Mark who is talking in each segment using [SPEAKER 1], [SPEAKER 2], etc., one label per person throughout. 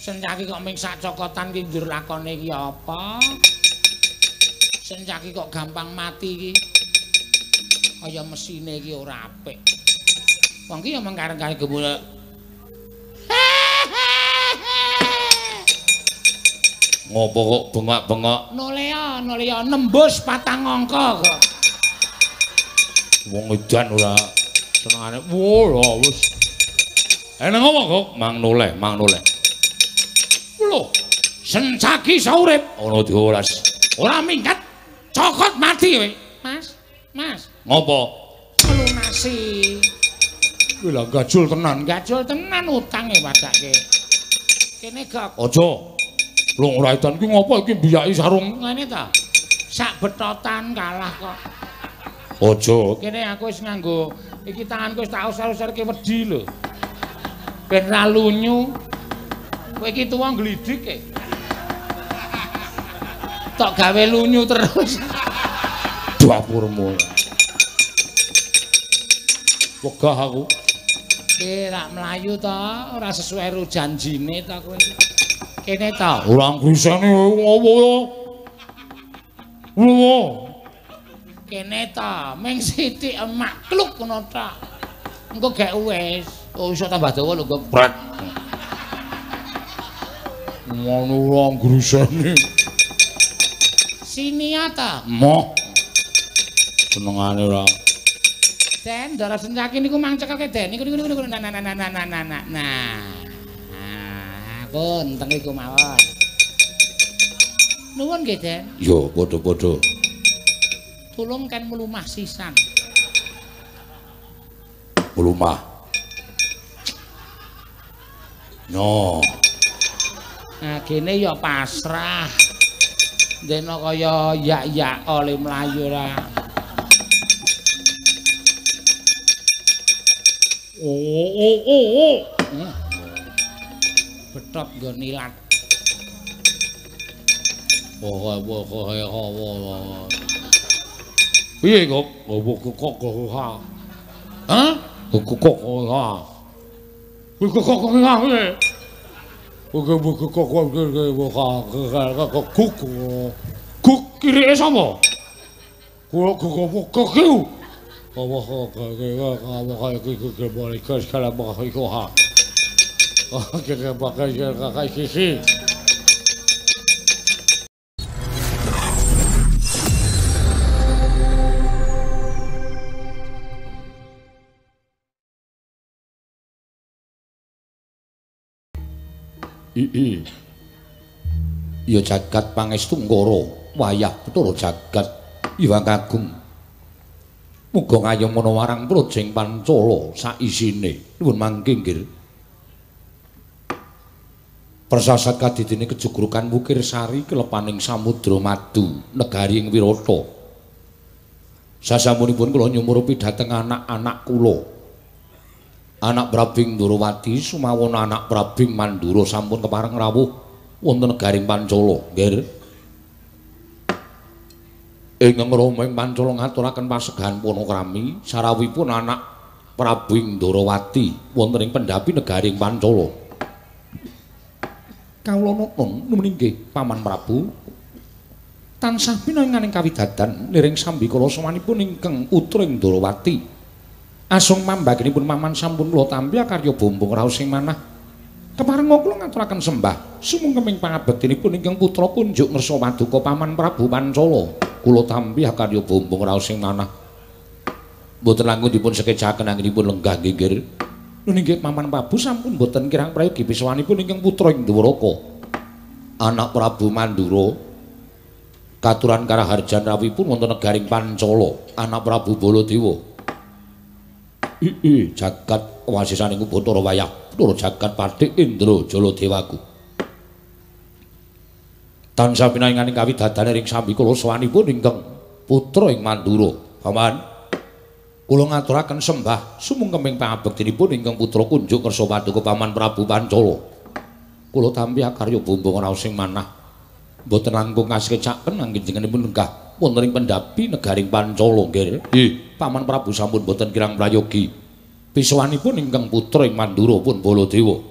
[SPEAKER 1] Sencaki kok ming sak cokotan ki njur lakone iki apa? Sencaki kok gampang mati iki. Kaya mesine iki ora apik. Wong ki ya mung kareng-kareng gemulek.
[SPEAKER 2] Ngopo kok bengak-bengok?
[SPEAKER 1] Nolea, nolea nembus patang angka kok.
[SPEAKER 2] Wong edan ora senengane. Wah, wis. Eneng apa kok? Mang noleh, mang noleh.
[SPEAKER 1] Lho, Sencaki iso urip
[SPEAKER 2] ana diolas.
[SPEAKER 1] Ora minggat, cokot mati kowe. Mas, Mas.
[SPEAKER 2] Ngopo?
[SPEAKER 1] Lunasi.
[SPEAKER 2] Kuwi lha gajul tenan.
[SPEAKER 1] Gajul tenan utange padake. Kene gok.
[SPEAKER 2] Aja. Lho ora edan ki ngopo iki mbiyaki sarung?
[SPEAKER 1] Ngene ta. Sak betotan kalah kok.
[SPEAKER 2] Aja.
[SPEAKER 1] Kene aku wis nganggo iki tanganku wis tak usar-usarke wedi lho. Ben ra lunyu. Kowe iki tuwa ngglidik e. Tok gawe lunyu terus.
[SPEAKER 2] Dapurmu. Wegah aku.
[SPEAKER 1] Ki rak mlayu to, ora sesuai karo janjine to kowe iki. Kene to.
[SPEAKER 2] Ora ngriseni ngopo ya. Lho.
[SPEAKER 1] Kene to, ming sithik emak kluk ngono tok. Engko gek wis. Oh iso tambah dawa lho, Gok.
[SPEAKER 2] Brek. Ngono ora ngriseni.
[SPEAKER 1] Sinia ta?
[SPEAKER 2] Moh. Senengane ora.
[SPEAKER 1] Den, Ndara Sencaki niku mang cekelke Den niku niku niku nah nah nah nah nah nah nah. Nah, pun teng niku mawon. Nuwun nggih, Den.
[SPEAKER 2] Yo, padha-padha.
[SPEAKER 1] Tulung ken mlumah sisan.
[SPEAKER 2] Mlumah. No.
[SPEAKER 1] Nah, kene ya pasrah. Dene kaya yak-yak oleh mlayu ra. Oh oh oh oh. Betot nggo nilat.
[SPEAKER 2] Oh oh oh oh. Piye kok? Kok kok kok ha.
[SPEAKER 1] Hah?
[SPEAKER 2] Kok kok kok ha. Kok kok kok ha. Kok kok kok kok kok kok kok kirike sapa? Kok kok kok kok Ya jagat pangestu ngara wayah Bathara jagat Iwang Agung. Muga ngayomana marang Projeng Pancala saisine. Nuwun mangke nggih. Persasat kadidene kejugrukan Wukir Sari kelepaning Samudra Madu negari ing Wirata. Sasampunipun kula nyumurupi dhateng anak-anak kula. Anak Prabing Ndorowati sumawon anak Prabing Mandura sampun kepareng rawuh wonten negaring Pancala, nggih. Ingkang Rama ing Pancala ngaturaken pasegahan panakrami sarawuhipun anak Prabing Ndorowati wonten ing pendhapi negaring Pancala. Kawula nata nuwun inggih Paman Prabu tansah pinaringaning kawidadan niring sambikala sawanipun ingkang putra ing Ndorowati. Asung mambaginipun Paman sampun kula tampi akarya bombong raos ing manah. Keparenga kula ngaturaken sembah sumungkeming pangabektinipun ingkang putra kunjuk ngersa paduka Paman Prabu Pancala. Kula tampi akarya bombong raos ing manah. Mboten langkung dipun sekecaken anggenipun lenggah nggih. Nun inggih Paman Prabu sampun boten kirang prayogi pisawanipun ingkang putra ing Dwaraka. Anak Prabu Mandura katuran karaharjan rawuhipun wonten negaring Pancala, anak Prabu Baladewa. Ii jagat wasisaning Bathara wayah Bathara jagat Pathik Indra Jaladewaku. Tansah pinaringaning kawidadane ring sambikala sawanipun ingkang putra ing Mandura. Paman, kula ngaturaken sembah sumungkeming pangabektinipun ingkang putra kunjuk kersa paduka Paman Prabu Pancala. Kula tampi akarya bombong raos ing manah. Mboten langkung kasekecaken anggenipun lenggah wonten ing pendhapi negaring Pancala nggih. Nggih, Paman Prabu sampun boten kirang prayogi. Pisawanipun ingkang putra ing Mandura pun Baladewa.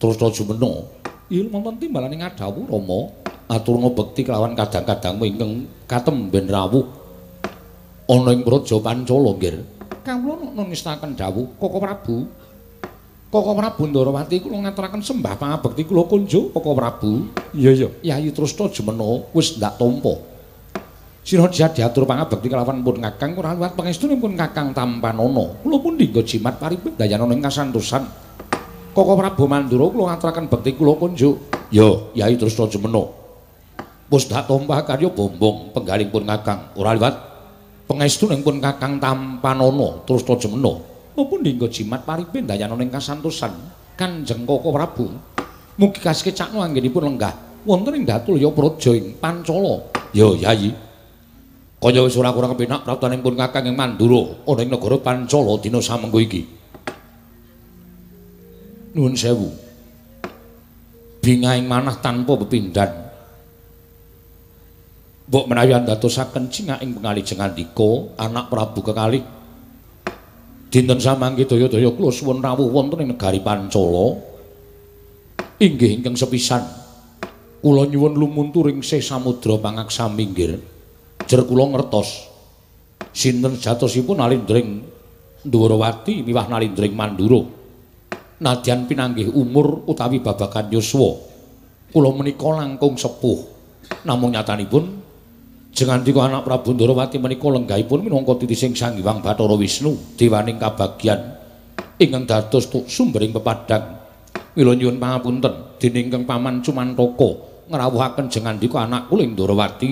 [SPEAKER 2] Terus jumena. Iya wonten timbalane ngadhawuh Rama, aturna bekti kelawan kadang-kadangmu ingkang katemben rawuh ana ing Praja Pancala nggih. Kawula nungestaken dawuh Koko Prabu. Koko Prabu Ndarawati kula ngaturaken sembah pangabekti kula kunjuk Koko Prabu. Iya iya, Yayi Trusna jumena wis ndak tampa. Sira diatur pangabekti kelawan pun Kakang ora liwat pangestunipun Kakang tampanana. Kula pundi nggo jimat paripun dayanana ing kasantosan. Koko Prabu Mandura kula ngaturaken bekti kula kunjuk. Ya, Yayi Trusna jumena. Wis dak tampa karya bombong penggalipun Kakang ora liwat pangestunipun Kakang tampanana Trusna jumena. Kula pundi nggo jimat paripun dayanana ing kasantosan. Kanjeng Koko Prabu mugi kasekecakno anggenipun lenggah wonten ing Datulya Praja ing Pancala. Ya, Yayi. Kaya wis ora kurang kepenak praptaning pun Kakang ing Mandura ana ing negara Pancala dina samengko iki. Nuwun sewu. Bingahing manah tanpa pepindhan. Mbok menawi andadosaken cingak ing pengalih jengandika anak Prabu kekalih. Dinten samangke daya-daya kula suwun rawuh wonten ing negari Pancala. Inggih ingkang sepisan. Kula nyuwun lumunturing sih samudra pangaksa minggir. Jer kula ngertos sinten jatosipun Nalindring Ndwarawati miwah Nalindring Mandura. Nadyan pinanggih umur utawi babagan yuswa. Kula menika langkung sepuh. Namung nyatanipun jengandika anak Prabu Ndwarawati menika lenggahipun minangka titising Sang Hyang Bathara Wisnu dewaning kabagyan ingkang dados sumbering pepadang. Mila nyuwun pangapunten dening ingkang paman Cumantaka ngrawuhaken jengandika anak kula ing Ndwarawati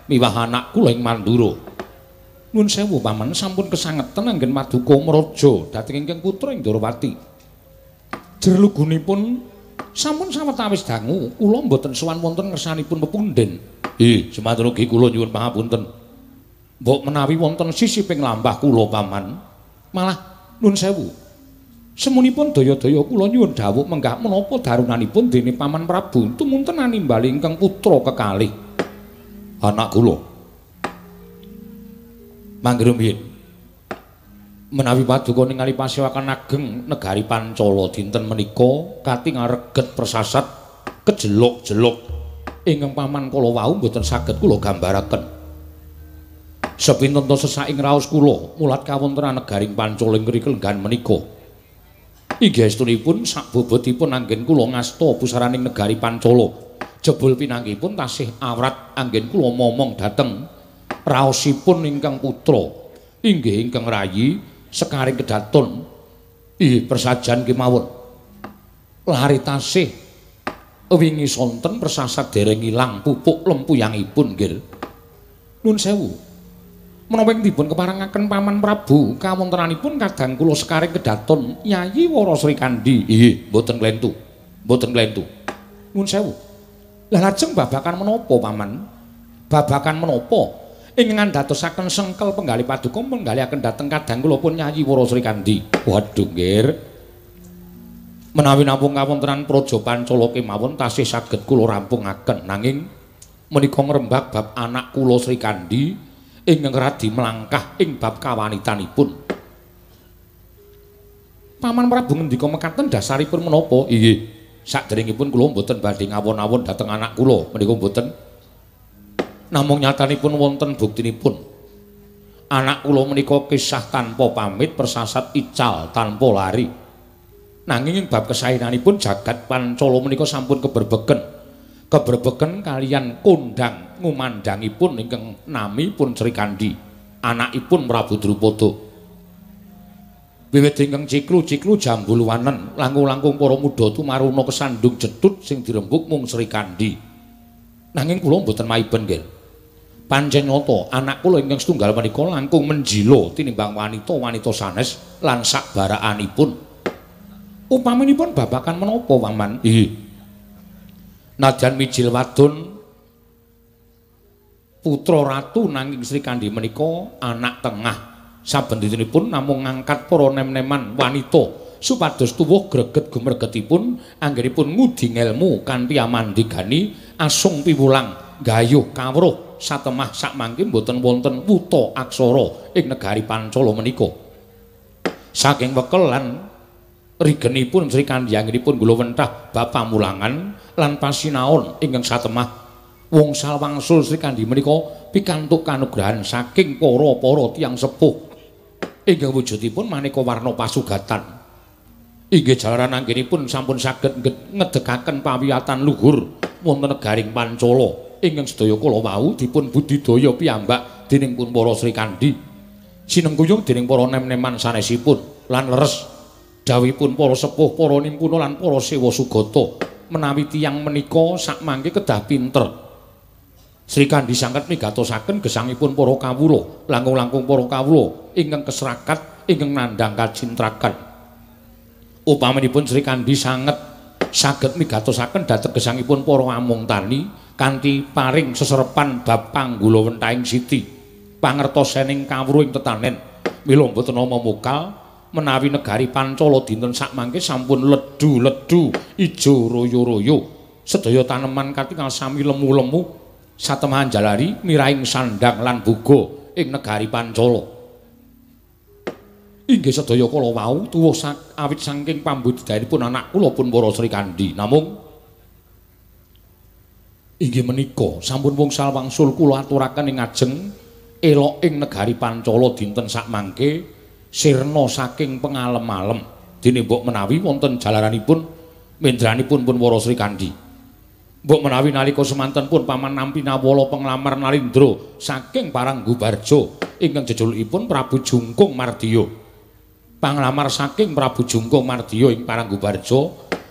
[SPEAKER 2] miwah anak kula ing Mandura. Nuwun sewu paman sampun kesangeten anggen paduka mraja dhateng ingkang putra ing Ndwarawati. Jerlugunipun sampun sawetawis dangu kula mboten sowan wonten ngersanipun pepundhen. Semanten ugi kula nyuwun pangapunten. Mbok menawi wonten sisiping lambah kula paman, malah nuwun sewu. Semunipun daya-daya kula nyuwun dawuh menggah menapa darunanipun dene paman Prabu tumunten animbali ingkang putra kekalih. Anak kula. Mangke rumiyin. Menawi paduka ningali pasewakan ageng negari Pancala dinten menika katingal reget persasat kejeluk-jeluk ingkang paman kala wau mboten saged kula gambaraken. Sepinten ta sesaking raos kula mulat kawontenan negaring Pancala ing mriki lenggahan menika. Inggih estunipun sakbobotipun anggen kula ngasta pusaraning negari Pancala. Jebul pinanggihipun tasih awrat anggen kula momong dhateng raosipun ingkang putra inggih ingkang rayi sekaring kedaton. Ih persajan kemawon. Lari tasih wingi sonten persasat dereng ilang pupuk lempuyangipun nggih. Nuwun sewu. Menapa ing dipun keparengaken paman Prabu kawontenanipun kadang kula sekaring kedaton Yayi Wara Srikandhi. Inggih, mboten klentu. Mboten klentu. Nuwun sewu. Lah lajeng babakan menapa paman? Babakan menapa ingkang ndadosaken sengkel penggalih paduka menggalihaken dhateng kadang kula pun Yayi Wara Srikandhi. Waduh nggih. Menawi namung kawontenan Praja Pancala kemawon tasih saged kula rampungaken, nanging menika ngrembak bab anak kula Srikandhi ingkang radi melangkah ing bab kawanitanipun. Paman Prabu ngendika mekaten dasaripun menapa? Inggih. Saderengipun kula mboten badhe ngawon-awon dhateng anak kula menika mboten. Namung nyatanipun wonten buktinipun. Anak kula menika kisah tanpa pamit persasat ical tanpa lari. Nanging ing bab kesaenanipun jagat Pancala menika sampun keberbeken. Keberbeken kalian kondang ngumandangipun ingkang nami pun Srikandhi, anakipun Prabu Drupada. Wiwit ingkang ciklu-ciklu jambulwanen langkung-langkung para muda tumaruna kesandung jedhut sing dirembug mung Srikandhi. Nanging kula mboten maiben nggih. Pancen nyata anak kula ingkang setunggal menika langkung menjila tinimbang wanita-wanita sanes lan sakbarakanipun. Upaminipun babakan menapa paman? Inggih. Nadyan mijil wadon putra ratu nanging Srikandhi menika anak tengah. Saben dintenipun namung ngangkat para nem-neman wanita supados tuwuh greget gumregetipun anggenipun ngudi ngelmu kanthi amandigani asung piwulang gayuh kawruh satemah sakmangke mboten wonten wuta aksara ing negari Pancala menika. Saking wekel lan Rigenipun Sri Kandi anggenipun gula wentah bab pamulangan lan pasinaon ingkang satemah wngsal wangsul Sri Kandi menika pikantuk kanugrahan saking para-para tiyang sepuh ingkang wujudipun maneka warna pasugatan. Inggih jalaran anggenipun sampun saged ngedegaken pawiyatan luhur wonten negaring Pancala ingkang sedaya kala wau dipun budidaya piyambak dening pun para Sri Kandi sinengkuyung dening para nem-neman sanesipun lan leres dawuhipun para sepuh, para nimpuna lan para sewa sugata menawi tiyang menika sakmangke kedah pinter. Sri Kandi sanget migatosaken gesangipun para kawula, langkung-langkung para kawula ingkang kesrakat ingkang nandhang kacintrakan. Upaminipun Sri Kandi sanget saged migatosaken dhateng gesangipun para amung tani kanthi paring seserepan bab panggula wentahing siti, pangertosening kawruh ing tetanen. Mila mboten ana mukal menawi negari Pancala dinten sakmangke sampun ledu-ledu ijo royo-royo, sedaya taneman katingal sami lemu-lemu satemahan jalari miraing sandang lan buga ing negari Pancala. Inggih sedaya kala wau tuwuh awit saking pambudidayanipun anak kula pun para Sri Kandi. Namung inggih menika sampun wngsal wangsul kula aturaken ing ajeng elok ing negari Pancala dinten sakmangke sirna saking pengalem-alem dene mbok menawi wonten jalaranipun mendranipun pun para Sri Kandi. Mbok menawi nalika semanten pun paman nampi nawala penglamar Nalindra saking Paranggubarja ingkang jejulukipun Prabu Jungkung Mardiya. Panglamar saking Prabu Jungkung Mardiya ing Paranggubarja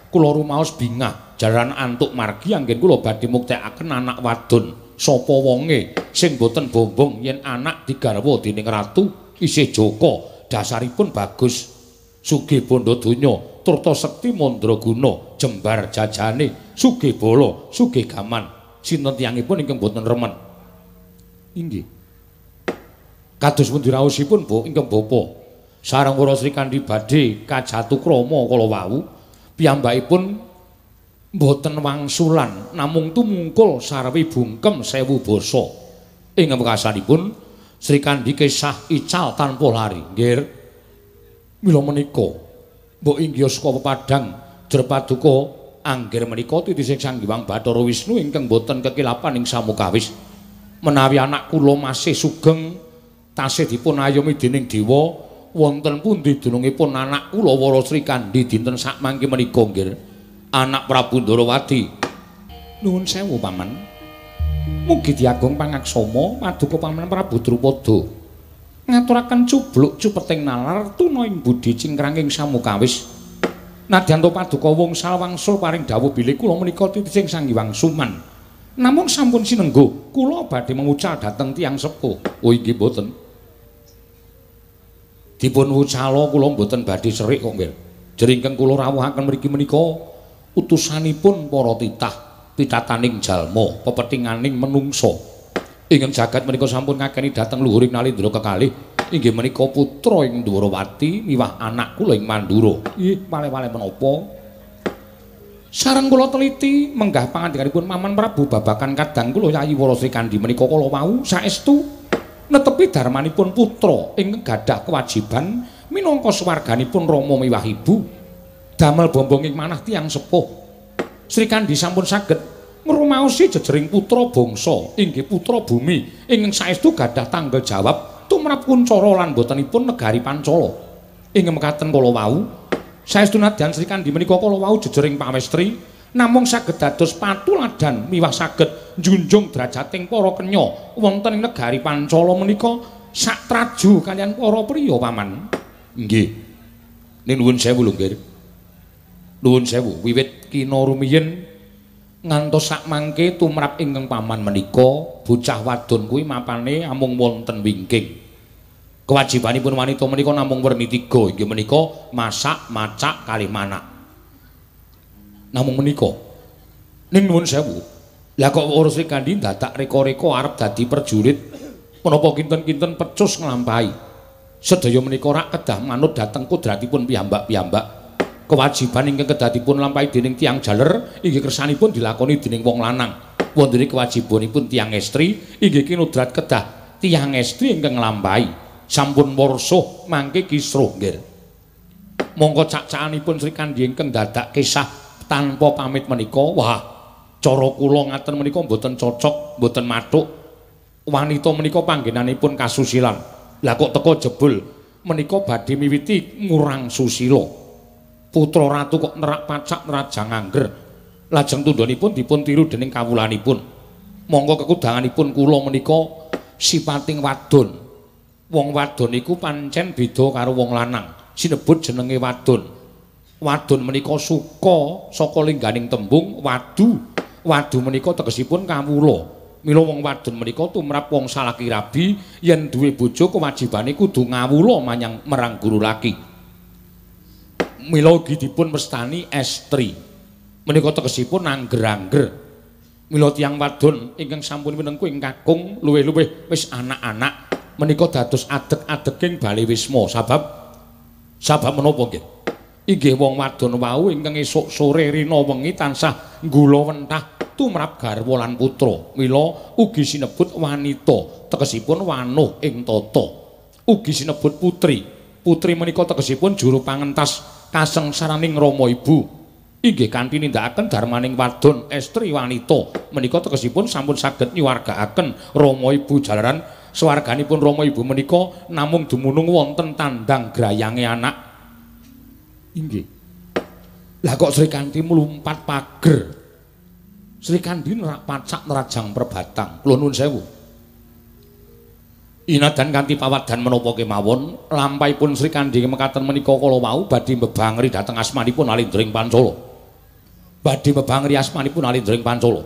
[SPEAKER 2] kula rumaos bingah jalaran antuk margi anggen kula badhe muktekaken anak wadon sapa wonge sing boten bombong yen anak digarwa dening ratu isih Jaka. Dasaripun bagus, sugih bondo donya, turta sekti mandraguna, jembar jajane, sugih bala, sugih gaman. Sinten tiyangipun ingkang boten remen? Inggih. Kados pundi raosipun, Bu, ingkang bapa? Sareng para Sri Kandi badhe kajatukrama kala wau, piyambakipun boten wangsulan, namung tumungkul sarwi bungkem sewu basa. Ing wekasanipun Sri Kandi kesah ical tanpa lari. Nggih. Mila menika mbok inggih saka pepadang jer paduka anggir menika titising Sang Hyang Bathara Wisnu ingkang boten kekilapan ing samukawis. Menawi anak kula masih sugeng tasih dipun ayomi dening dewa, wonten pundi dunungipun anak kula Wara Sri Kandi dinten sakmangke menika nggih. Anak Prabu Ndarawati. Nuwun sewu paman. Mugi diagung pangaksama paduka paman Prabu Drupada ngaturaken cubluk cupeting nalar tuna ing budi cingkranging samukawis. Nadyan to paduka wngsal wangsul paring dawuh bilih kula menika titising Sang Hyang Suman. Namung sampun sinengguh kula badhe mengucal dhateng tiyang sepuh. Oh inggih mboten. Dipun wucala kula mboten badhe serik kok nggih. Jer ingkang kula rawuhaken mriki menika utusanipun para titah pitataning jalma, pepetinganing menungsa. Ingkang jagat menika sampun ngakeni dhateng luhuring Nalindra kekalih inggih menika putra ing Dwarawati miwah anak kula ing Mandura. Ih, malih-malih menapa? Sareng kula teliti menggah pangandikanipun Paman Prabu babagan kadang kula Yayi Wara Sri Kandi menika kala wau saestu netepi darmanipun putra ingkang gadah kewajiban minangka swarganipun rama miwah ibu damel bombong ing manah tiyang sepuh. Sri Kandi sampun saged ngrumaosi jejering putra bangsa inggih putra bumi ingkang saestu gadah tanggung jawab tumrap kuncara lan botenipun negari Pancala. Ing mekaten kala wau saestu nadyan Sri Kandi menika kala wau jejering pawestri namung saged dados patuladan miwah saged njunjung derajating para kenya wonten ing negari Pancala menika satraju kaliyan para priya paman. Nggih. Ning nuwun sewu lho nggih. Nuwun sewu wiwit kina rumiyin ngantos sakmangke tumrap ingkang paman menika bocah wadon kuwi mapane amung wonten wingking. Kewajibanipun wanita menika namung werni tiga inggih menika masak, macak kalih manak. Namung menika. Ning nuwun sewu. Lah kok Wara Sri Kandi dadak reka-reka arep dadi prajurit menapa kinten-kinten pecus nglampahi. Sedaya menika rak kedah manut dhateng kodratipun piyambak-piyambak. Kewajiban ingkang kedah dipun lampahi dening tiyang jaler inggih kersanipun dilakoni dening wong lanang. Wontene kewajibanipun tiyang estri inggih kinudrat kedah tiyang estri ingkang nglampahi. Sampun warsuh mangke kisruh nggih. Mongko cak-cakanipun Srikandhi ingkang dadak kisah tanpa pamit menika, wah, cara kula ngaten menika mboten cocok, mboten mathuk. Wanita menika panggenanipun kasusilan. Lah kok teka jebul menika badhe miwiti ngurang susila. Putra ratu kok nerak pacak nerajang angger. Lajeng tundhonipun dipun tiru dening kawulanipun. Monggo kekudanganipun kula menika sipating wadon. Wong wadon iku pancen beda karo wong lanang. Sinebut jenenge wadon. Wadon menika suka saka lingganing tembung wadu. Wadu menika tegesipun kawula. Mila wong wadon menika tumrap wong salaki rabi yen duwe bojo kewajibane kudu ngawula manyang marang guru laki. Mila ugi dipun mestani estri. Menika tegesipun angger-angger. Mila tiyang wadon ingkang sampun winengku ing kakung luwih-luwih wis anak-anak menika dados adeg-adeking bale wisma. Sabab menapa nggih? Inggih wong wadon wau ingkang esuk sore rina wengi tansah nggula wentah tumrap garwa lan putra. Mila ugi sinebut wanita, tegesipun wanuh ing tata. Ugi sinebut putri. Putri menika tegesipun juru pangentas kasengsaraning rama ibu. Inggih kanthi nindakaken darmaning wadon estri wanita menika tegesipun sampun saged nyuwargaaken rama ibu jalaran swarganipun rama ibu menika namung dumunung wonten tandang grayange anak. Inggih. Lah kok Srikandhi mlumpat pager. Srikandhi nerak pacak nerajang perbatang. Kula nuwun sewu. Inadan kanthi pawadan menapa kemawon, lampahipun Srikandhi mekaten menika kala wau badhe mbebangri dhateng asmanipun Alindring Pancala. Badhe mbebangri asmanipun Alindring Pancala.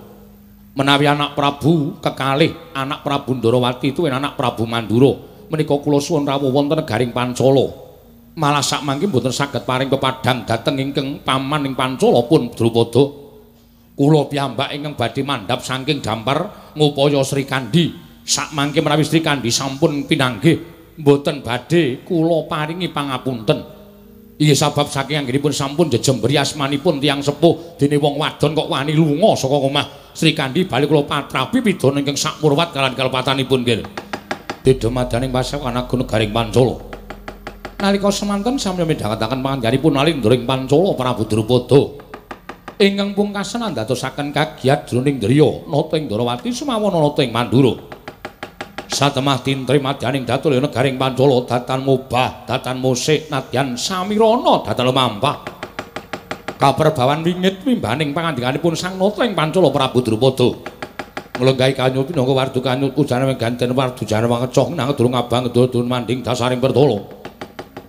[SPEAKER 2] Menawi anak Prabu kekalih, anak Prabu Ndorowati tuwin anak Prabu Mandura, menika kula suwun rawuh wonten negaring Pancala. Malah sak mangke mboten saged paring pepadhang dhateng ingkang paman ing Pancala pun Drupada. Kula piyambak ingkang badhe mandhap saking dampar ngupaya Srikandhi. Sak mangke menawi Srikandhi sampun pinanggih mboten badhe kula paringi pangapunten. Inggih sabab saking anggenipun sampun jejemberi asmanipun tiyang sepuh dene wong wadon kok wani lunga saka omah Srikandhi bali kula patrapi pidana ingkang sakmurwat kaliyan kalepatanipun nggih. Deda madaning pasewan agung negaring Pancala. Nalika semanten sami midhangetaken pangandhanipun Alindring Pancala Prabu Drupada. Ingkang pungkasan andadosaken kagiat jroning driya nata ing Ndorowati sumawana nata ing Mandura. Satemah tintri madyaning datul negaring Pancala datan mubah, datan musik, nadyan samirana datan lumampah. Kaperbawan wingit wimbaning pangandikanipun sang nata ing Pancala Prabu Drupada. Nglenggahi kanyut pinangka wardu kanyut ujane ganten wardu jane wangecoh nang durung abang durung manding dasaring pertala.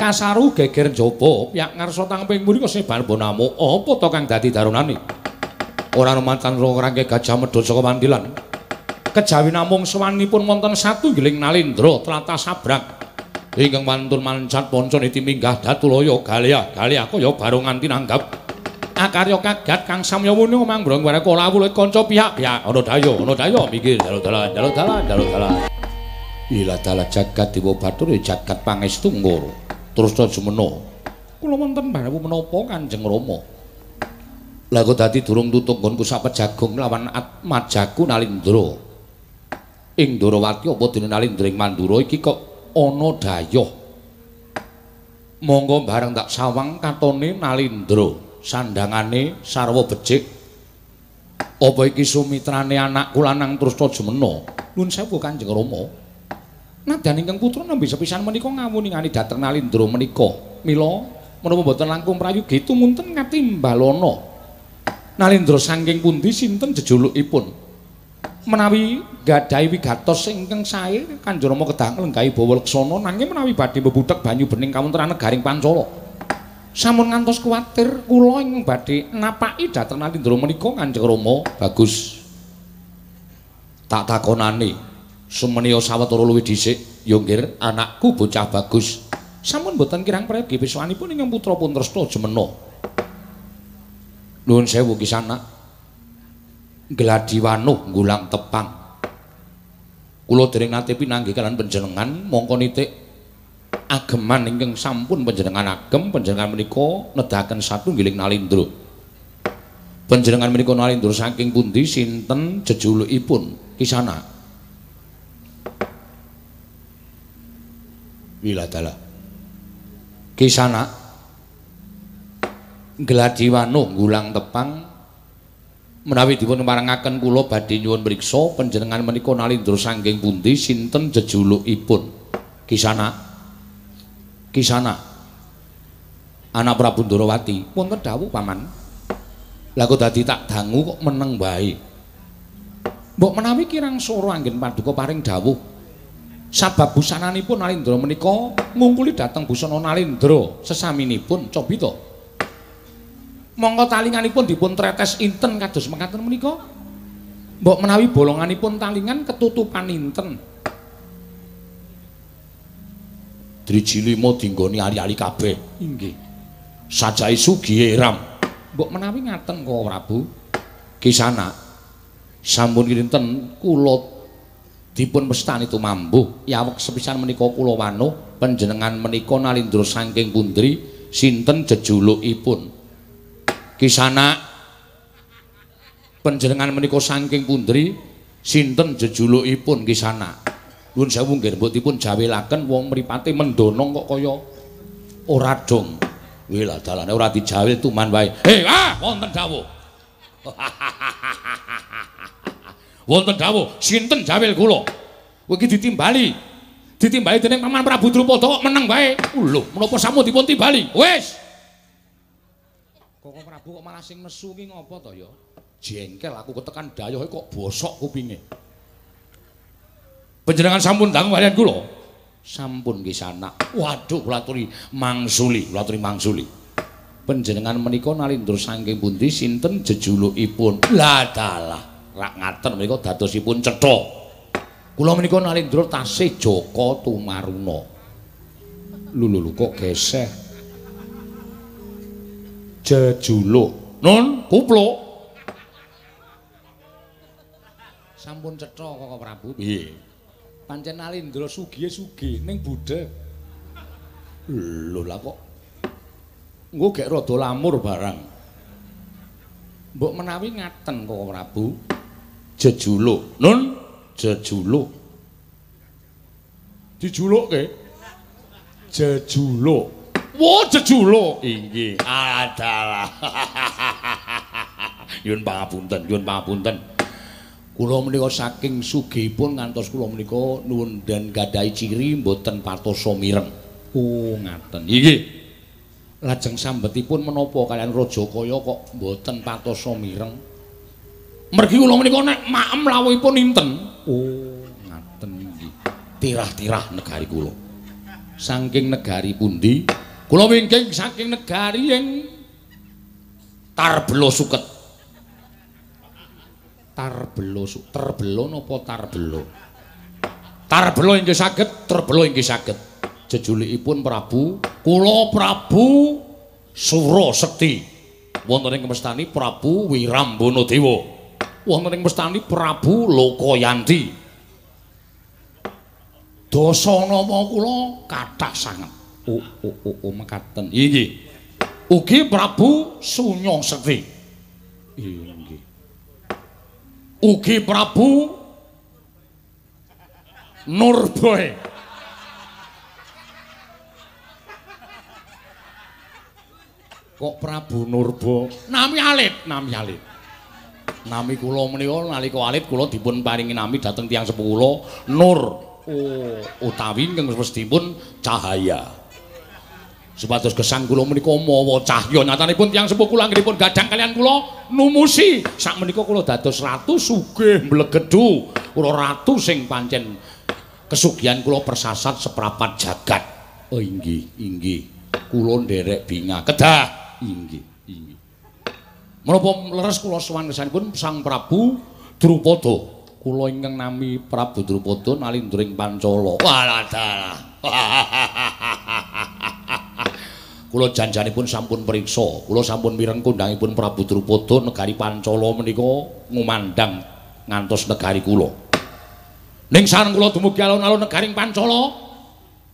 [SPEAKER 2] Kasaru geger njaba piyak ngarsa tangping mrika sebar bonamu apa to kang dadi darunane. Ora rumantan rangke gajah medhot saka mandilan. Kejawi namung sowanipun wonten satunggiling Nalendra tlatah sabrang ingkang wantun mancat panca niti minggah datulaya galiah galiah kaya barongan tinanggap. Akarya kagat kang samya wuni mangbrong wareka lawuh kanca pihak-pihak ana daya minggir dalu dalan dalu dalan dalu dalan. Ila dalah jagat dewa bathara jagat pangestu ngoro. Terus jumena kula wonten bareng menapa Kanjeng Rama. Lah kok dadi durung tutuk nggonku sapejagung lawan atmajaku Nalindra. Ing Ndorowati apa dene Nalindra ing Mandura iki kok ana dayoh. Monggo bareng tak sawang katone Nalindra, sandangane sarwa becik. Apa iki sumitrane anakku lanang Trusna Jumena? Nuwun sewu Kanjeng Rama. Nadyan ingkang putra nembe sepisan menika ngawuningani dhateng Nalindra menika. Mila menapa mboten langkung prayogi tumunten katimbalana. Nalindra saking pundi sinten jejulukipun? Menawi gadhahi wigatos ingkang sae Kanjeng Rama kedah nglenggahi bawa leksana nanging menawi badhe mbebudhek banyu bening kawontenan negaring Pancala. Sampun ngantos kuwatir kula ingkang badhe napaki dhateng Nalindra menika Kanjeng Rama. Bagus. Tak takonane. Sumeniya sawetara luwih dhisik, ya nggir, anakku bocah bagus. Sampun mboten kirang prayogi piswanipun ingkang putra pun Tresna Jumena. Nuwun sewu kisanak. Gladi wanuh nggulang tepang. Kula dereng nate pinanggih kaliyan panjenengan, mongko nitik ageman ingkang sampun panjenengan agem, panjenengan menika nedahaken satunggiling Nalindra. Panjenengan menika Nalindra saking pundi sinten jejulukipun kisanak? Wiladala. Kisanak Gladi wanuh gulang tepang menawi dipun parengaken kula badhe nyuwun mriksa panjenengan menika nalindra saking pundi sinten jejulukipun? Kisana. Kisana. Anak Prabu Ndorowati. Wonten dawuh paman. Lah kok dadi tak dangu kok meneng wae. Mbok menawi kirang sora anggen paduka paring dawuh. Sabab busananipun Nalindra menika ngungkuli dhateng busana Nalindra sesaminipun cobi to. Monggo talinganipun dipun tretes inten kados mekaten menika. Mbok menawi bolonganipun talingan ketutupan inten. Driji lima dinggoni ali-ali kabeh. Inggih. Sajae sugihe ram. Mbok menawi ngaten kok Prabu. Kisana sampun kinten kula dipun mestani tumambuh yawek sepisan menika kula wanuh panjenengan menika nalindra saking pundi sinten jejulukipun? Kisana panjenengan menika saking pundi sinten jejulukipun Kisana? Nuwun sewu nggih mbok dipun jawelaken wong mripate mendonong kok kaya ora dong. Wih lah dalane ora dijawil tuman wae. Hei, ah wonten dawuh. Wonten dawuh sinten jawil kula? Kowe iki ditimbali. Ditimbali dening Paman Prabu Drupada kok meneng wae. Lho, menapa sampun dipun timbali? Wis. Koko Prabu kok malah sing nesu ki ngopo to ya? Jengkel aku ketekan dayohe kok bosok kupinge. Panjenengan sampun dangu kaliyan kula? Sampun Kisana. Waduh, kula aturi mangsuli, kula aturi mangsuli. Panjenengan menika nalindra saking pundi sinten jejulukipun? Lah dalah, rak ngaten menika dadosipun cetha. Kula menika nalindra tasih Jaka Tumaruna. Lho lho kok geseh. Jejuluk nun kupluk sampun cetha Koko Prabu. Piye pancen Nalindra sugihe sugih ning budheg. Lho lah kok engko gek rada lamur barang. Mbok menawi ngaten Koko Prabu. Jejuluk nun jejuluk dijulukke jejuluk. Wah, jejuluk inggih adalah. Nyuwun pangapunten, nyuwun pangapunten. Kula menika saking sugihipun ngantos kula menika nuwun dan gadhahi ciri mboten patosa mireng. Oh, ngaten. Inggih. Lajeng sambetipun menapa kaliyan raja kaya kok mboten patosa mireng? Mergi kula menika nek maem lawuhipun inten. Oh, ngaten inggih. Tirah-tirah negari kula. Saking negari pundi? Kula wingking saking negari ing Tarbela Suket. Tarbela Terbela napa Tarbela? Tarbela inggih saged, Terbela inggih saged. Jejulikipun Prabu, kula Prabu Surasekti. Wonten ing mestani Prabu Wirambana Dewa. Wonten ing mestani Prabu Lokayanti. Dasa nama kula kathah sanget. Oh, oh, oh, oh, mekaten. Inggih. Ugi Prabu Sunyasekti. Inggih. Ugi Prabu Nurboy. Kok Prabu Nurbo? Nami alit, nami alit. Nami kula menika nalika alit kula dipun paringi nami dhateng tiyang sepuh kula Nur. Oh, utawi ingkang westipun cahaya. Supados gesang kula menika mawa cahya nyatanipun tiyang sepuh kula anggenipun gadhang kaliyan kula numusi sakmenika kula dados ratu sugih mblegedhu. Kula ratu sing pancen kesugihan kula persasat seprapat jagat. Oh inggih, inggih. Kula nderek bingah. Kedah. Inggih, inggih. Menapa leres kula sowan kesanipun Sang Prabu Drupada. Kula ingkang nami Prabu Drupada nalindra ing Pancala. Walah dalah. Kula janjanipun sampun priksa, kula sampun mireng kondhangipun Prabu Drupada negari Pancala menika ngumandhang ngantos negari kula. Ning sareng kula dumugi alun-alun negaring Pancala,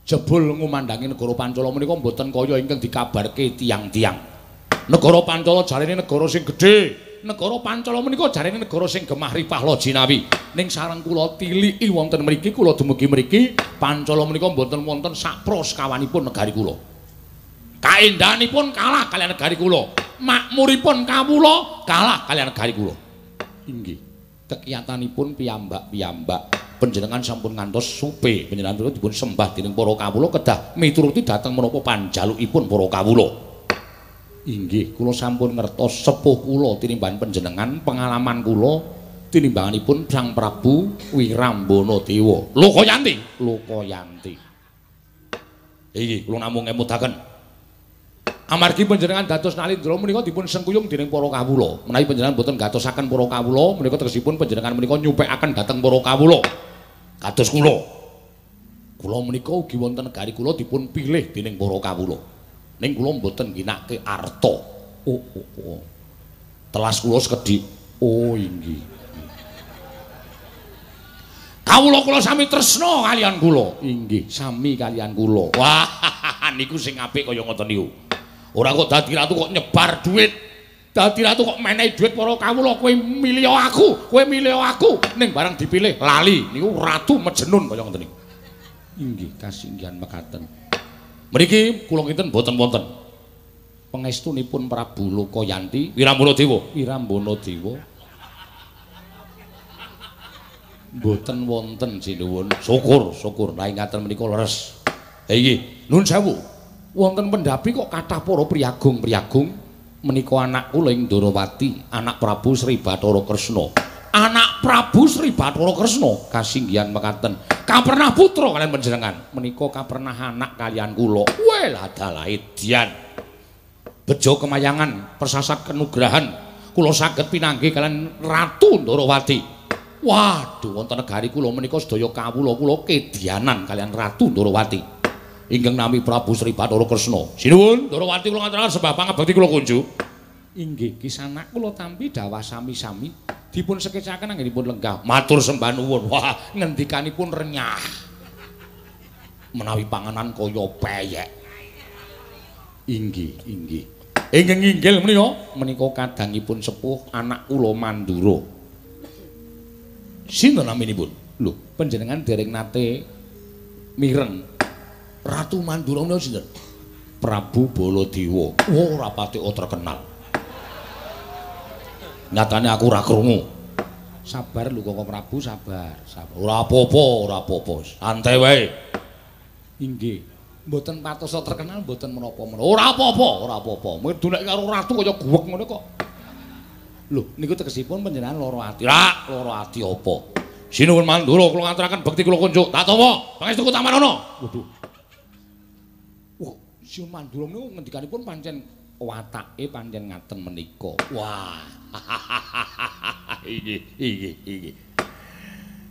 [SPEAKER 2] jebul ngumandhangi negara Pancala menika mboten kaya ingkang dikabarke tiyang-tiyang. Negara Pancala jarene negara sing gedhe, negara Pancala menika jarene negara sing gemah ripah loh jinawi. Ning sareng kula tiliki wonten mriki, kula dumugi mriki, Pancala menika mboten wonten sakpro sekawanipun negari kula. Kaendahanipun kalah kaliyan negari kula. Makmuripun kawula kalah kaliyan negari kula. Inggih. Kekiyatanipun piyambak-piyambak. Panjenengan sampun ngantos supe, panjenengan dipun sembah dening para kawula kedah mituruti dhateng menapa panjalukipun para kawula. Inggih, kula sampun ngertos sepuh kula tinimbang panjenengan, pengalaman kula tinimbanganipun Sang Prabu Wirambana Dewa. Lokayanti, Lokayanti. Inggih, kula namung ngemutaken. Amargi panjenengan dados Nalindra menika dipun sengkuyung dening para kawula. Menawi panjenengan boten gatosaken para kawula, menika tegesipun panjenengan menika nyupekaken dhateng para kawula. Kados kula. Kula menika ugi wonten negari kula dipun pilih dening para kawula. Ning kula mboten ngginake arta. Oh, oh, oh. Telas kula sekedhik. Oh, inggih. Kawula kula sami tresna kaliyan kula. Inggih, sami kaliyan kula. Wah, niku sing apik kaya ngoten niku. Ora kok dadi ratu kok nyebar duit. Dadi ratu kok menehi duit para kawula, kowe milih aku, kowe milih aku. Ning barang dipilih lali. Niku ratu mejenun kaya ngoten niku. Inggih, kasinggihan mekaten. Mriki kula kinten boten wonten pangestunipun Prabu Lokayanti Wirambana Dewa. Wirambana Dewa. Mboten wonten sinuwun. Syukur, syukur. Lah ngaten menika leres. Ha inggih, nuwun sewu. Wonten pendhapi kok kathah para priyagung-priyagung menika anak kula ing Ndorowati, anak Prabu Sri Bathara Kresna. Anak Prabu Sri Bathara Kresna kasinggihan mekaten. Kapernah putra kaliyan panjenengan, menika kapernah anak kaliyan kula. Weh ladalah edian. Bejo kemayangan, persasat kenugrahan, kula saged pinanggih kaliyan Ratu Ndorowati. Waduh, wonten negari kula menika sedaya kawula kula kedianan kaliyan Ratu Ndorowati. Ingkang nami Prabu Sri Bathara Kresna. Sinuwun, Ndorowati kula ngaturaken sembah pangabekti kula kunjuk. Inggih, kisanak kula tampi dawah sami-sami dipun sekecaken anggenipun lenggah. Matur sembah nuwun. Wah, ngendikanipun renyah. Menawi panganan kaya peyek. Inggih, inggih. Ingkang inggil menika menika kadangipun sepuh anak kula Mandura. Sinten naminipun? Lho, panjenengan dereng nate mireng Ratu Mandura menika sinten? Prabu Baladewa. Oh, ora pati terkenal. Nyatane aku ora krungu. Sabar lho Koko Prabu, sabar, sabar. Ora apa-apa, ora apa-apa. Santai wae. Inggih. Mboten patosa terkenal mboten menapa-menapa. Ora apa-apa, ora apa-apa. Mung dunek karo ratu kaya guwek ngono kok. Lho, niku tegesipun panjenengan lara ati. Rak, lara ati apa? Sinuwun Mandura kula ngaturaken bekti kula kunjuk. Tak tampa. Pangestu Tamarana. Waduh. Wah, Sinuwun Mandura niku ngendikanipun pancen watake pancen ngaten menika. Wah. Inggih, inggih, inggih.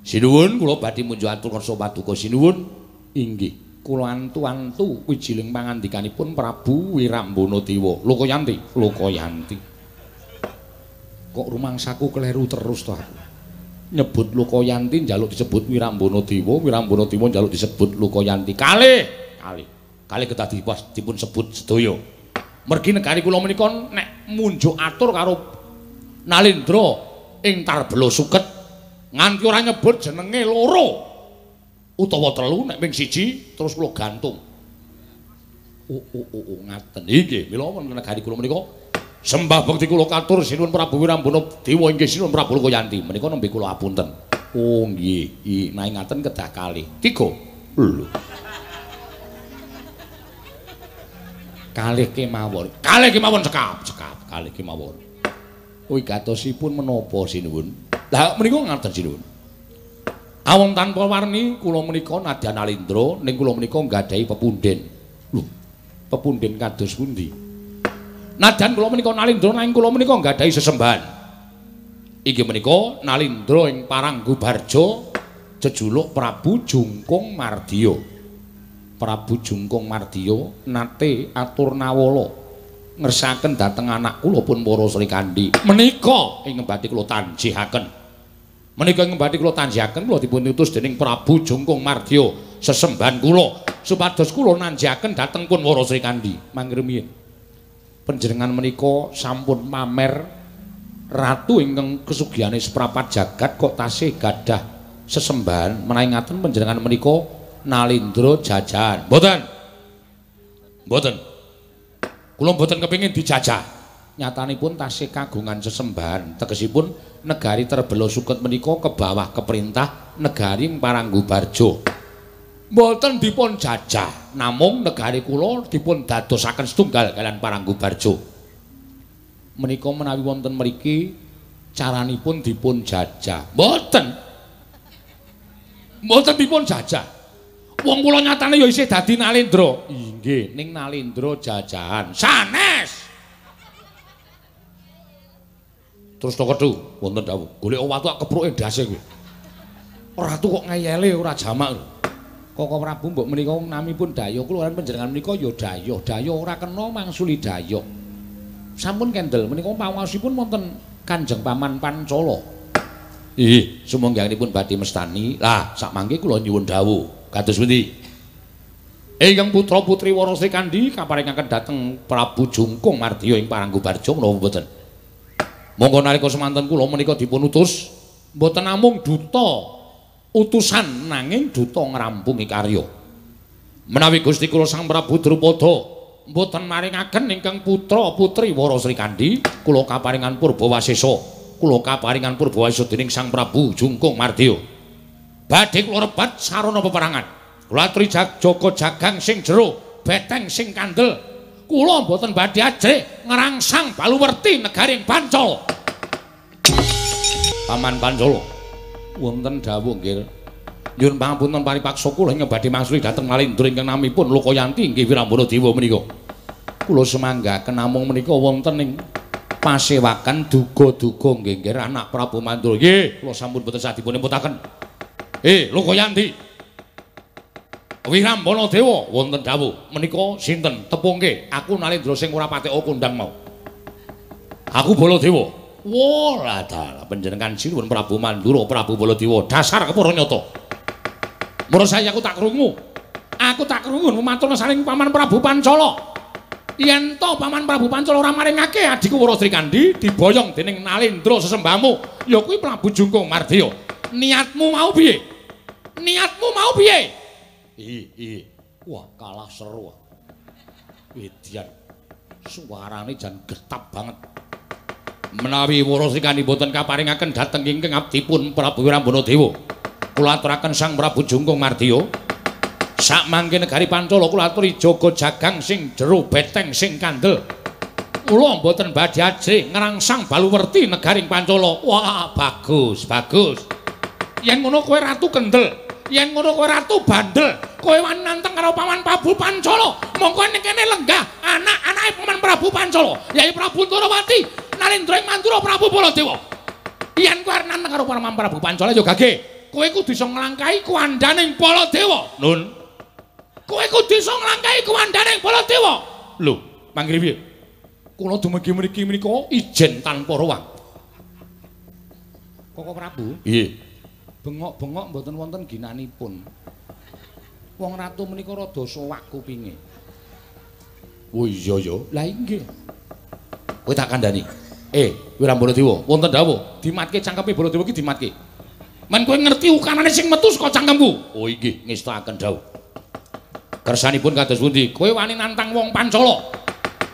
[SPEAKER 2] Sinuwun kula badhe munjuk atur kersa paduka sinuwun. Inggih. Kula antu-antu wijiling pangandikanipun Prabu Wirambana Dewa. Lokayanti, Lokayanti. Kok rumangsaku kleru terus to aku. Nyebut Lokayanti njaluk disebut Wirambana Dewa, Wirambana Dewa njaluk disebut Lokayanti. Kalih, kalih. Kalih kedah dipun sebut sedaya. Mergi negari kula menika nek munjuk atur karo Nalindra ing Tarbela Suket nganti ora nyebut jenenge loro utawa telu, nek ping siji terus kula gantung. Oh, oh, oh, oh, ngaten. Inggih, mila wonten negari kula menika sembah bekti kula katur sinuwun Prabu Wirambana Dewa inggih sinuwun Prabu Lokayanti. Menika nembe kula apunten. Oh nggih, nek ngaten kedah kalih. Tiga. Lho. Kalih kemawon. Kalih kemawon cekap, cekap, kalih kemawon. Wigatosipun menapa sinuwun? Lah menika ngaten sinuwun. Awong tanpa warni kula menika nadyan Nalindra ning kula menika nggadahi pepunden. Lho, pepunden kados pundi? Nadyan kula menika Nalindra nanging kula menika nggadahi sesembahan. Inggih menika Nalindra ing Paranggubarja jejuluk Prabu Jungkung Mardiya. Prabu Jungkung Mardiya nate atur nawala ngersaken dhateng anak kula pun para Srikandhi. Menika ing badhe kula tanjihaken. Menika ing badhe kula tanjihaken kula dipun utus dening Prabu Jungkung Mardiya sesembahan kula supados kula nanjihaken dhateng pun para Srikandhi. Mangke rumiyin panjenengan menika sampun pamer ratu ingkang kesugihane seprapat jagat kok tasih gadah sesembahan. Menawi ngaten panjenengan menika Nalindra jajahan. Mboten. Mboten. Kula mboten kepengin dijajah. Nyatanipun tasih kagungan sesembahan. Tegesipun negari Terbela Suket menika ke bawah keperintah negari Paranggubarjo. Mboten dipun jajah, namung negari kula dipun dadosaken setunggal kalian Paranggubarjo. Menika menawi wonten mriki caranipun dipun jajah. Mboten. Mboten dipun jajah. Wong kula nyatane ya isih dadi Nalendra. Inggih, ning Nalendra jajahan. Sanes. Terus to kethu wonten dawuh, golek watu tak kepruke ndase kowe. Ratu kok ngeyele ora jamak. Koko Prabu mbok menika namipun dayoh kula lan panjenengan menika ya dayoh. Dayoh ora kena mangsuli dayoh. Sampun kendel menika pawosipun wonten Kanjeng Paman Pancala. Ih, sumangganipun badhe mestani. Lah, sakmangke kula nyuwun dawuh. Kados pundi? Ingkang putra putri Wara Srikandhi kaparingaken dhateng Prabu Jungkung Mardiya ing Paranggubarjo menapa mboten? Monggo nalika semanten kula menika dipun utus mboten namung duta utusan nanging duta ngrampungi karya. Menawi Gusti kula Sang Prabu Drupada mboten maringaken ingkang putra putri Wara Srikandhi, kula kaparingan Purbawasesa. Kula kaparingan Purbawasesa dening Sang Prabu Jungkung Mardiya. Badhe kula rebat sarana peperangan. Kula aturi jaga jagang sing jero, beteng sing kandel. Kula mboten badhe ajrih ngrangsang baluwerti negaring Pancala. Paman Pancala, wonten dawuh nggih. Nyuwun pangapunten paripaksa kula ingkang badhe mangsuli dhateng Nalendra ingkang namipun Lokayanti inggih Wirambana Dewa menika. Kula semanggaken namung menika wonten ing pasewakan duga-duga nggih nggih anak Prabu Mandura. Nggih, kula sampun boten sadipun emputaken. Lokayanti. Wirambana Dewa wonten dawuh menika sinten tepungke aku Nalendra sing ora patek kondang mau. Aku Baladewa. Wah, dalah panjenengan sinuwun Prabu Mandura, Prabu Baladewa, dasar kepara nyata. Mula saya aku tak krungu. Aku tak krungu matur saking Paman Prabu Pancala. Yen to Paman Prabu Pancala ora maringake adhiku Wara Srikandhi diboyong dening Nalendra sesembahmu, ya kuwi Prabu Jungkung Mardiya. Niatmu mau piye? Niatmu mau piye? Ih. Wah, kalah seru. Edian. Suarane jan getap banget. Menawi Wara Srikandhi boten kaparingaken dhateng ingkang abdipun Prabu Wirambana Dewa, kula aturaken Sang Prabu Jungkung Mardiya. Sakmangke negari Pancala kula aturi jaga jagang sing jero beteng sing kandel. Kula mboten badhe ajrih ngrangsang baluwerti negaring Pancala. Wah, bagus, bagus. Yen ngono kowe ratu kendel, yen ngono kowe ratu bandel, kowe wani nantang karo Paman Prabu Pancala. Mongko ning kene lenggah anak-anake Paman Prabu Pancala, yaiku Prabu Ndorowati, Nalendra ing Mandura Prabu Baladewa. Yen kowe arep nantang karo Paman Prabu Pancala ya gage, kowe kudu iso nglangkahi kuwandaning Baladewa. Nun. Kowe kudu iso nglangkahi kuwandaning Baladewa. Lho, manggih piye? Kula dumugi mriki menika ijen tanpa ruang. Koko Prabu? Nggih. Bengok-bengok mboten wonten ginanipun. Wong ratu menika rada sowak kupinge. Oh iya ya. Lah inggih. Kowe tak kandhani. Wirambana Dewa, wonten dawuh, dimatke cangkeme Baladewa iki dimatke. Men kowe ngerti ukanane sing metu saka cangkemku. Oh inggih, ngestakaken dawuh. Kersanipun kados pundi? Kowe wani nantang wong Pancala.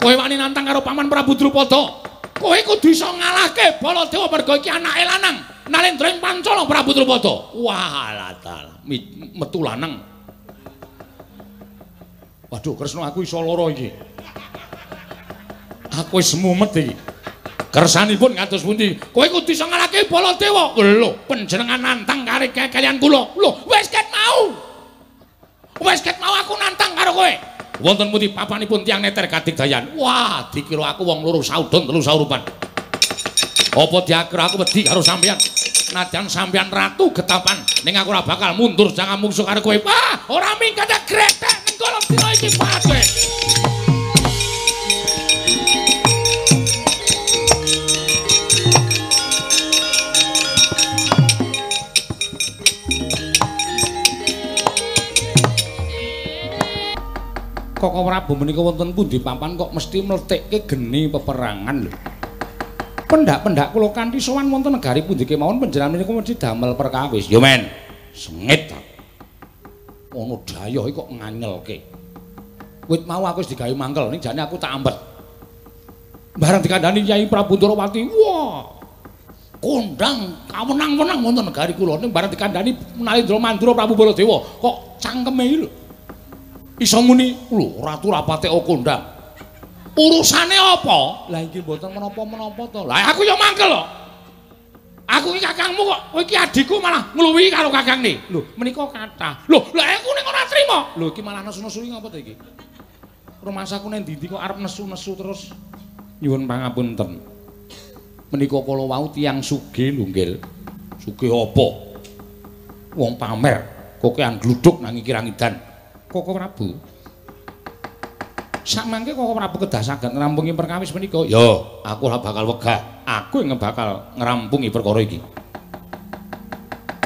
[SPEAKER 2] Kowe wani nantang karo Paman Prabu Drupada. Kowe kudu iso ngalahke Baladewa mergo iki anake lanang. Nalendra ing Pancala Prabu Drupada. Wah, dalah metu lanang. Waduh, Kresna aku iso lara iki. Aku wis mumet iki. Kersanipun kados pundi? Kowe kudu iso ngalahke Baladewa. Lho, panjenengan nantang karo kalian kula. Lho, wis ket mau. Wis ket mau aku nantang karo kowe. Wonten pundi papanipun tiyang neter kadigdayan. Wah, dikira aku wong loro saudon telu saurupan. Apa diakira aku wedi karo sampeyan? Nadyan sampeyan ratu getapan, ning aku ora bakal mundur jangan mungsuh karo kowe. Wah, ora minggat gretek ning kolom dina iki pate. Koko Prabu menika wonten pundi papan kok mesti mletikke geni peperangan lho. Pendak-pendak kula kanthi sowan wonten negari pundi kemawon panjenengan menika mesti damel perkawis. Yo men, sengit ta. Ono dayoh iki kok nganyelke. Wit mau aku wis digawe mangkel ning jane aku tak ambet. Bareng dikandhani Kyai Prabu Ndorowati, wah. Kondang kawenang-wenang wonten negari kula ning bareng dikandhani Nalendra Mandura Prabu Baladewa kok cangkeme iki lho. Iso muni, lho ratu ra patek kondang. Urusane apa? Lah iki mboten menapa-menapa to. Lah aku ya mangkel lho. Aku iki kakangmu kok, kowe iki adikku malah ngluwihi karo kakangne. Lho, menika kathah. Lho, lha aku ning ora trima. Lho iki malah nesu-nesu iki ngapa to iki? Rumasaku ning ndi-ndi kok arep nesu-nesu terus. Nyuwun pangapunten. Menika kala wau tiyang sugih lho, Nggil. Sugih apa? Wong pamer, kokean gluduk nang iki rangidan. Koko Prabu. Sakmangke Koko Prabu kedah saged ngrampungi perkawis menika. Ya, aku ora bakal wegah. Aku ing bakal ngrampungi perkara iki.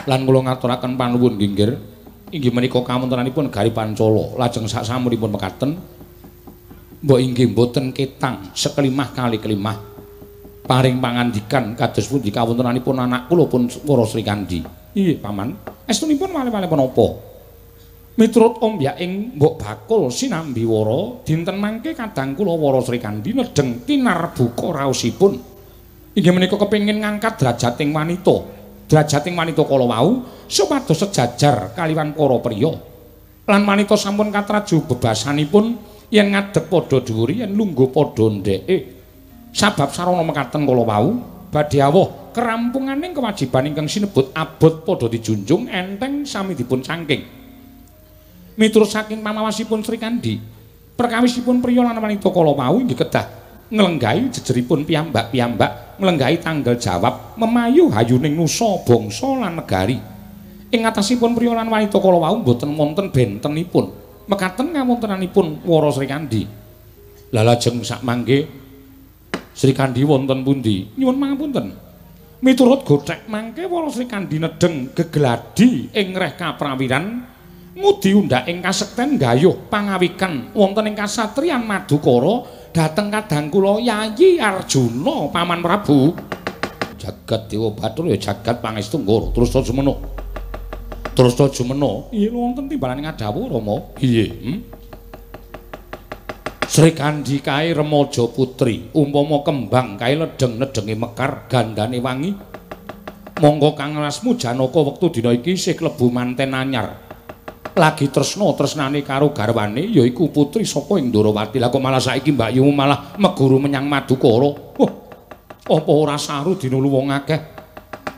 [SPEAKER 2] Lan kula ngaturaken panuwun nggih, inggih menika kawontenanipun negari Pancala. Lajeng saksampunipun mekaten mbok inggih mboten ketang sekelimah kali kelimah paring pangandikan kados pundi kawontenanipun anak kula pun Wara Srikandhi. Iya, Paman. Estunipun wale-wale menapa? Miturut ombyaking mbok bakul sinambi wara dinten mangke kadang kula Wara Srikandhi nedheng tinarbuka raosipun. Inggih menika kepengin ngangkat derajating wanita. Derajating wanita kala wau supados sejajar kaliwan para priya. Lan wanita sampun katraju bebasanipun yen ngadeg padha dhuwure yen lungguh padha ndheke. Sabab sarana mekaten kala wau badhe awuh kerampunganing kewajiban ingkang sinebut abot padha dijunjung enteng sami dipun cangking. Miturut saking pamawasipun Srikandhi, perkawisipun priya lan wanita kala wau inggih kedah nglenggahi jejeripun piyambak-piyambak, nglenggahi tanggal jawab memayu hayuning nusa bangsa lan negari. Ing atasipun priya lan wanita kala wau mboten wonten bentenipun. Mekaten kawontenanipun Wara Srikandhi. Lah lajeng sakmangke Srikandhi wonten pundi? Nyuwun pangapunten. Miturut gothek mangke Wara Srikandhi nedheng gegladi ing reh kaprawiran ngudi undhak ing kasekten gayuh pangawikan wonten ing kasatriyan Madukara dhateng kadang kula Yayi Arjuna Paman Prabu. Jagat Dewa Bathara ya jagat pangestu Nggara terus ta jumena. Terus ta jumena. Iya wonten timbalane ngadhawuh Rama. Iya. Srikandhi kae remaja putri, umpama kembang kae ledheng-ledhenge mekar gandane wangi. Monggo Kang Lasmu Janaka wektu dina iki isih klebu manten anyar. Lagi tresna tresnane karo garwane yaiku putri saka ing Ndorowati. Lah kok malah saiki mbakyumu malah meguru menyang Madukara. Wah, apa ora saru dinulu wong akeh?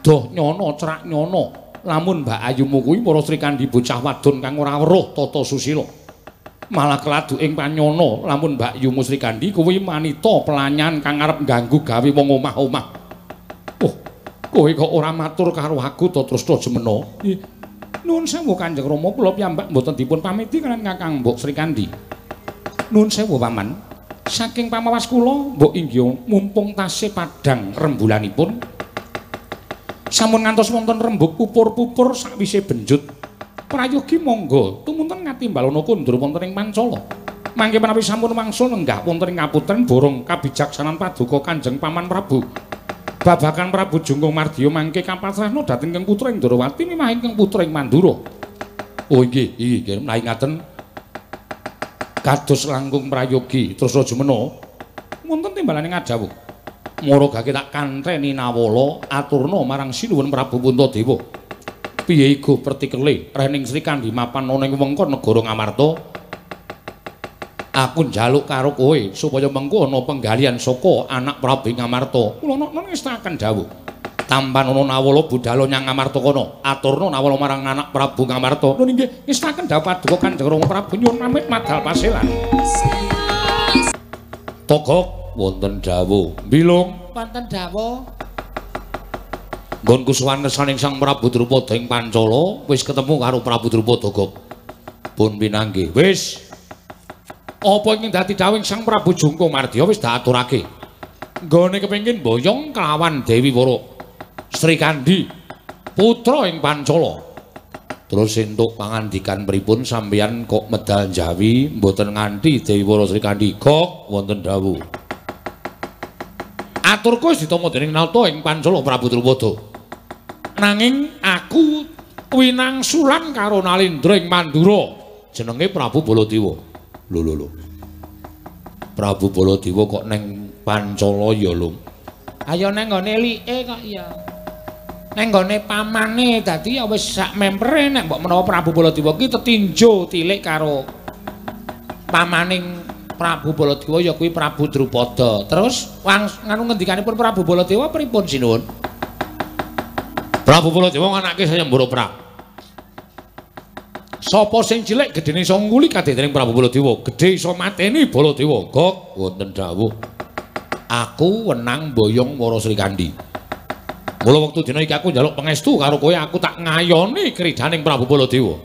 [SPEAKER 2] Doh nyono cerak nyono. Lamun mbak ayumu kuwi para Srikandhi bocah wadon kang ora weruh tata susila. Malah keladu ing panyono lamun mbakyumu Srikandhi kuwi manita pelanyan kang arep ngganggu gawe wong omah-omah. Oh, kowe kok ora matur karo aku to Tresna Jemena? Nuwun sewu Kanjeng Rama, kula piyambak mboten dipun pamiti kaliyan Kakang Mbok Srikandhi. Nuwun sewu Paman. Saking pamawas kula mbok inggih mumpung tasih padhang rembulanipun sampun ngantos wonten rembug pupur-pupur sakwise benjut. Prayogi monggo tumunten ngatimbalana kondur wonten ing Pancala. Mangke menawi sampun wangsul lenggah wonten ing kaputren borong kabijaksanan paduka Kanjeng Paman Prabu. Babakan Prabu Jungkung Mardiya mangke kapasrahna dhateng ingkang putra ing Ndorowati mimah ingkang putra ing Mandura. Oh inggih, inggih menawi ngaten kados langkung prayogi Tresna Jumena wonten timbalane ngadhawuh. Maragake tak kantheni nawala aturna marang Sinuwun Prabu Puntadewa. Piye igo pertikele rening Srikandhi mapan ana ing wewengkon negara Ngamarta? Aku njaluk karo kowe supaya mengko ana penggalian saka anak Prabu Ngamarta. Kula nokno ngestaken dawuh. Tampan ana nawala budhal nyang Ngamarta kono. Aturna nawala marang anak Prabu Ngamarta. Nun inggih ngestaken dawuh paduka Kanjeng Rama Prabu nyuwun pamit madal paselan. Togok wonten dawuh. Bilung
[SPEAKER 1] wonten dawuh.
[SPEAKER 2] Nggonku sowan ngersaning Sang Prabu Drupada ing Pancala wis ketemu karo Prabu Drupada Gok. Pun pinanggih. Wis. Apa ingkang dadi dawuhing Sang Prabu Jungkung Mardiya wis diaturake. Nggone kepengin mboyong kelawan Dewi Wara Srikandhi putra ing Pancala. Terus entuk pangandikan pripun sampeyan kok medal Jawi mboten nganti Dewi Wara Srikandhi kok wonten dawuh. Aturku wis ditampa dening Nata ing Pancala Prabu Drupada. Nanging aku winangsulan karo Nalendra ing Mandura jenenge Prabu Baladewa. Lho lho lho. Prabu Baladewa kok neng Pancala ya, Lung.
[SPEAKER 1] Ayo nang nggone like kok ya. Nang nggone pamane dadi ya wis sak mempere nek mbok menawa Prabu Baladewa ki tetinjo tilik karo pamaning Prabu Baladewa ya kuwi Prabu Drupada. Terus nganu ngendikanipun Prabu Baladewa pripun sinuwun?
[SPEAKER 2] Prabu Baladewa nganake sayembara perang. Sapa sing cilik gedene iso nguli kadening Prabu Baladewa, gedhe iso mateni Baladewa. Gok wonten dawuh. Aku wenang mboyong para Srikandhi. Mula wektu dina iki aku njaluk pangestu karo kowe, aku tak ngayoni kridaning Prabu Baladewa.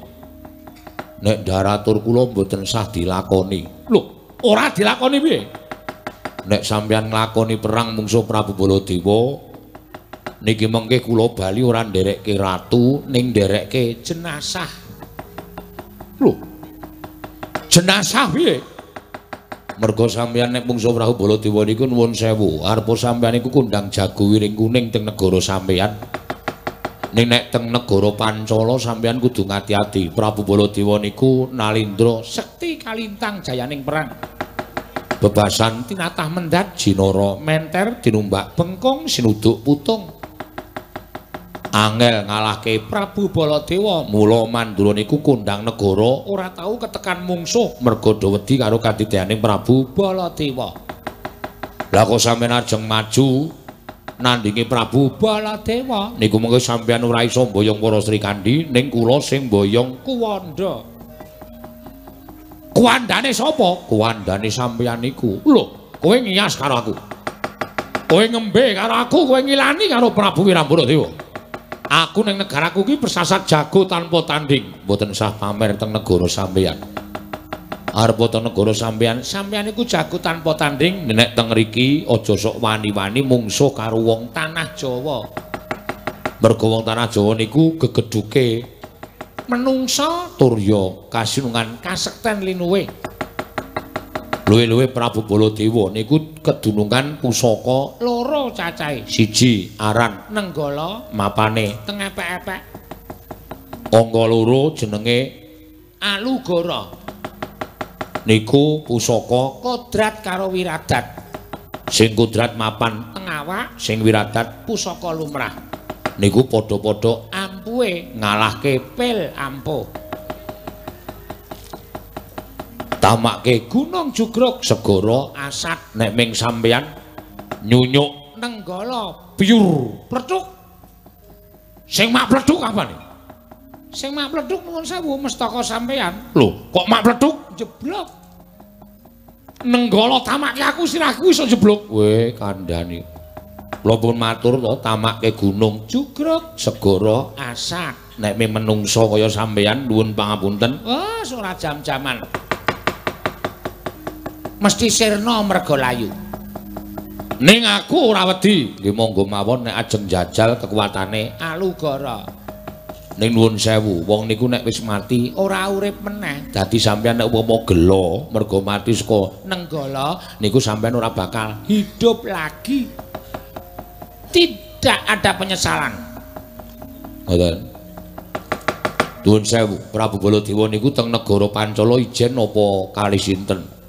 [SPEAKER 2] Nek daratur kula mboten sah dilakoni. Lho, ora dilakoni piye? Nek sampeyan nglakoni perang mungsuh Prabu Baladewa, niki mengke kula bali ora nderekke ratu, ning nderekke
[SPEAKER 1] jenazah.
[SPEAKER 2] Lho, jenazah piye? Mergo sampeyan nek mungsuh Prabu Baladewa niku nuwun sewu, arepa sampeyan niku kondang jago wiring kuning teng negara sampeyan. Ning nek teng negara Pancala sampeyan kudu ngati-ati. Prabu Baladewa niku nalindra
[SPEAKER 1] sekti kalintang jayaning perang.
[SPEAKER 2] Bebasan
[SPEAKER 1] tinatah mendhat
[SPEAKER 2] jinara
[SPEAKER 1] menter
[SPEAKER 2] tinumbak
[SPEAKER 1] bengkong
[SPEAKER 2] sinuduk putung. Angel ngalahke
[SPEAKER 1] Prabu Baladewa.
[SPEAKER 2] Mula Mandura niku kondang negara
[SPEAKER 1] ora tau ketekan mungsuh
[SPEAKER 2] merga do wedi karo kadideaning Prabu
[SPEAKER 1] Baladewa.
[SPEAKER 2] Lah kok sampeyan ajeng maju nandingi Prabu
[SPEAKER 1] Baladewa
[SPEAKER 2] niku mengko sampeyan ora iso mboyong para Srikandhi, ning kula sing mboyong
[SPEAKER 1] Kuwanda.
[SPEAKER 2] Kuwandane sapa? Kuwandane sampeyan niku. Lho, kowe ngiyas karo aku. Kowe ngembe karo aku, kowe ngilani karo Prabu Wirambanadewa. Aku ning negaraku ki persasat jago tanpa tanding. Mboten sah pamer teng negara sampeyan. Arep teng negara sampeyan,
[SPEAKER 1] sampeyan iku jago tanpa tanding.
[SPEAKER 2] Nek teng mriki aja sok wani-wani mungsuh karo wong
[SPEAKER 1] tanah Jawa.
[SPEAKER 2] Mergo wong tanah Jawa niku gegedhuke
[SPEAKER 1] menungsa
[SPEAKER 2] turya kasinungan
[SPEAKER 1] kasekten linuwe.
[SPEAKER 2] Luwe-luwe Prabu Baladewa niku kedunungan pusaka
[SPEAKER 1] loro cacahe.
[SPEAKER 2] Siji aran
[SPEAKER 1] Nenggala
[SPEAKER 2] mapane
[SPEAKER 1] teng epek-epek.
[SPEAKER 2] Angka loro jenenge
[SPEAKER 1] Alugara.
[SPEAKER 2] Niku pusaka
[SPEAKER 1] kodrat karo wiradat.
[SPEAKER 2] Sing kodrat mapan
[SPEAKER 1] teng awak,
[SPEAKER 2] sing wiradat
[SPEAKER 1] pusaka lumrah.
[SPEAKER 2] Niku padha-padha
[SPEAKER 1] ampuhe
[SPEAKER 2] ngalahke
[SPEAKER 1] pil ampuh.
[SPEAKER 2] Tamake
[SPEAKER 1] gunung jugruk
[SPEAKER 2] segara
[SPEAKER 1] asat
[SPEAKER 2] nek ming sampeyan nyunyuk
[SPEAKER 1] Nenggala
[SPEAKER 2] piyur
[SPEAKER 1] plecuk.
[SPEAKER 2] Sing mak plecuk apane?
[SPEAKER 1] Sing mak plecuk nuwun sewu mestaka sampeyan.
[SPEAKER 2] Lho, kok mak plecuk?
[SPEAKER 1] Jeblok.
[SPEAKER 2] Nenggala tamake aku sirahku iso jeblok. Weh, kandhani. Kula pun matur to tamake gunung
[SPEAKER 1] jugruk
[SPEAKER 2] segara
[SPEAKER 1] asat
[SPEAKER 2] nek ming menungsa kaya sampeyan nuwun pangapunten.
[SPEAKER 1] Wah, ora jam-jaman. Mesti sirna merga layu.
[SPEAKER 2] Ning aku ora wedi. Nggih monggo mawon nek ajeng jajal kekuatane
[SPEAKER 1] Alugara.
[SPEAKER 2] Ning nuwun sewu, wong niku nek wis mati
[SPEAKER 1] ora urip meneh.
[SPEAKER 2] Dadi sampeyan nek umpama gela merga mati saka
[SPEAKER 1] Nenggala
[SPEAKER 2] niku sampeyan ora bakal
[SPEAKER 1] hidup lagi. Tidak ada penyesalan.
[SPEAKER 2] Ngoten. Nuwun sewu, Prabu Baladewa niku teng negara Pancala ijen napa kalih sinten?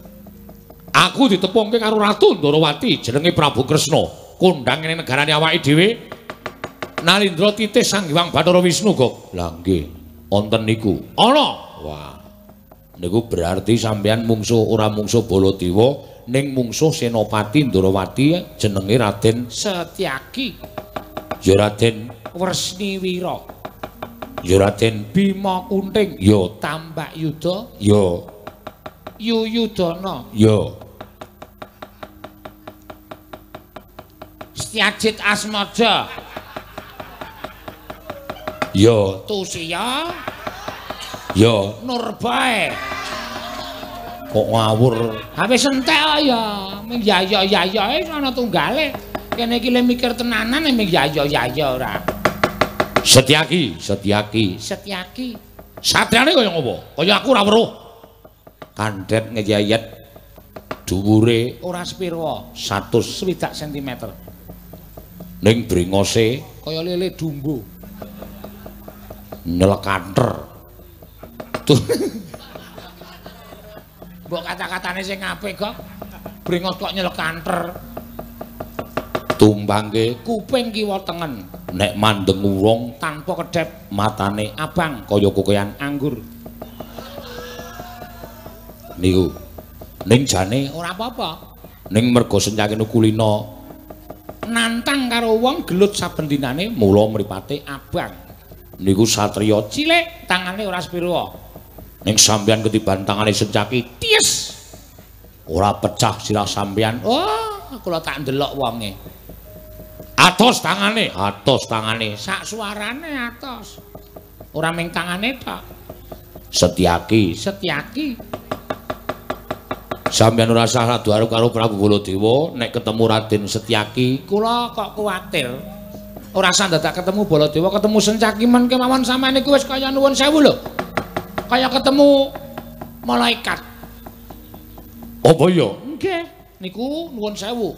[SPEAKER 2] Aku ditepungke karo Ratu Ndorowati jenenge Prabu Kresna, kondhang ning negarane awake dhewe. Nalindra titih Sang Hyang Bathara Wisnu kok. Lah nggih, wonten niku. Ana. Wah. Niku berarti sampeyan mungsuh ora mungsuh Baladewa, ning mungsuh Senopati Ndorowati jenenge Raden
[SPEAKER 1] Setyaki.
[SPEAKER 2] Ya Raden
[SPEAKER 1] Wresniwira.
[SPEAKER 2] Ya Raden
[SPEAKER 1] Bima Kunting.
[SPEAKER 2] Ya
[SPEAKER 1] Tambak Yuda.
[SPEAKER 2] Ya
[SPEAKER 1] Yuyudana.
[SPEAKER 2] Ya
[SPEAKER 1] Setyajit Asmaja.
[SPEAKER 2] Ya
[SPEAKER 1] Tusya.
[SPEAKER 2] Ya
[SPEAKER 1] Nurbae.
[SPEAKER 2] Kok ngawur.
[SPEAKER 1] Ha wis entek ya, ming ya-ya-ya ana tunggale. Kene iki le mikir tenanan ming ya-ya-ya ora.
[SPEAKER 2] Setyaki, Setyaki,
[SPEAKER 1] Setyaki.
[SPEAKER 2] Satriane kaya ngopo? Kaya aku ora weruh. Kandhet ngeyayet dhuwure
[SPEAKER 1] ora sepira,
[SPEAKER 2] 160
[SPEAKER 1] cm.
[SPEAKER 2] Ning brengose
[SPEAKER 1] kaya lele dumbo.
[SPEAKER 2] Nyelekanter. Tuh.
[SPEAKER 1] Mbok kata-katane sing apik kok. Brengos kok nyelekanter.
[SPEAKER 2] Tumpangke
[SPEAKER 1] kuping kiwa tengen.
[SPEAKER 2] Nek mandeng wong
[SPEAKER 1] tanpa kedhep
[SPEAKER 2] matane
[SPEAKER 1] abang
[SPEAKER 2] kaya kokoyan
[SPEAKER 1] anggur.
[SPEAKER 2] Niku ning jane
[SPEAKER 1] ora apa-apa.
[SPEAKER 2] Ning merga Sencaki kulina
[SPEAKER 1] nantang karo wong gelut saben dinane
[SPEAKER 2] mula mripate
[SPEAKER 1] abang.
[SPEAKER 2] Niku satriya
[SPEAKER 1] cilik tangane ora sepiro.
[SPEAKER 2] Ning sampeyan ketiban tangane Sencaki
[SPEAKER 1] ties
[SPEAKER 2] ora pecah sirah sampeyan.
[SPEAKER 1] Oh, kula tak ndelok wonge.
[SPEAKER 2] Atos tangane, atos tangane,
[SPEAKER 1] sak suarane atos. Ora ming tangane tok.
[SPEAKER 2] Setyaki,
[SPEAKER 1] Setyaki.
[SPEAKER 2] Sampeyan ora sah radu arep karo Prabu Baladewa nek ketemu Raden Setyaki.
[SPEAKER 1] Kula kok kuwatir. Ora sah dadak ketemu Baladewa, ketemu Sencaki men kemawon sampeyan niku wis kaya nuwun sewu lho. Kaya ketemu malaikat.
[SPEAKER 2] Apa ya?
[SPEAKER 1] Nggih, niku nuwun sewu.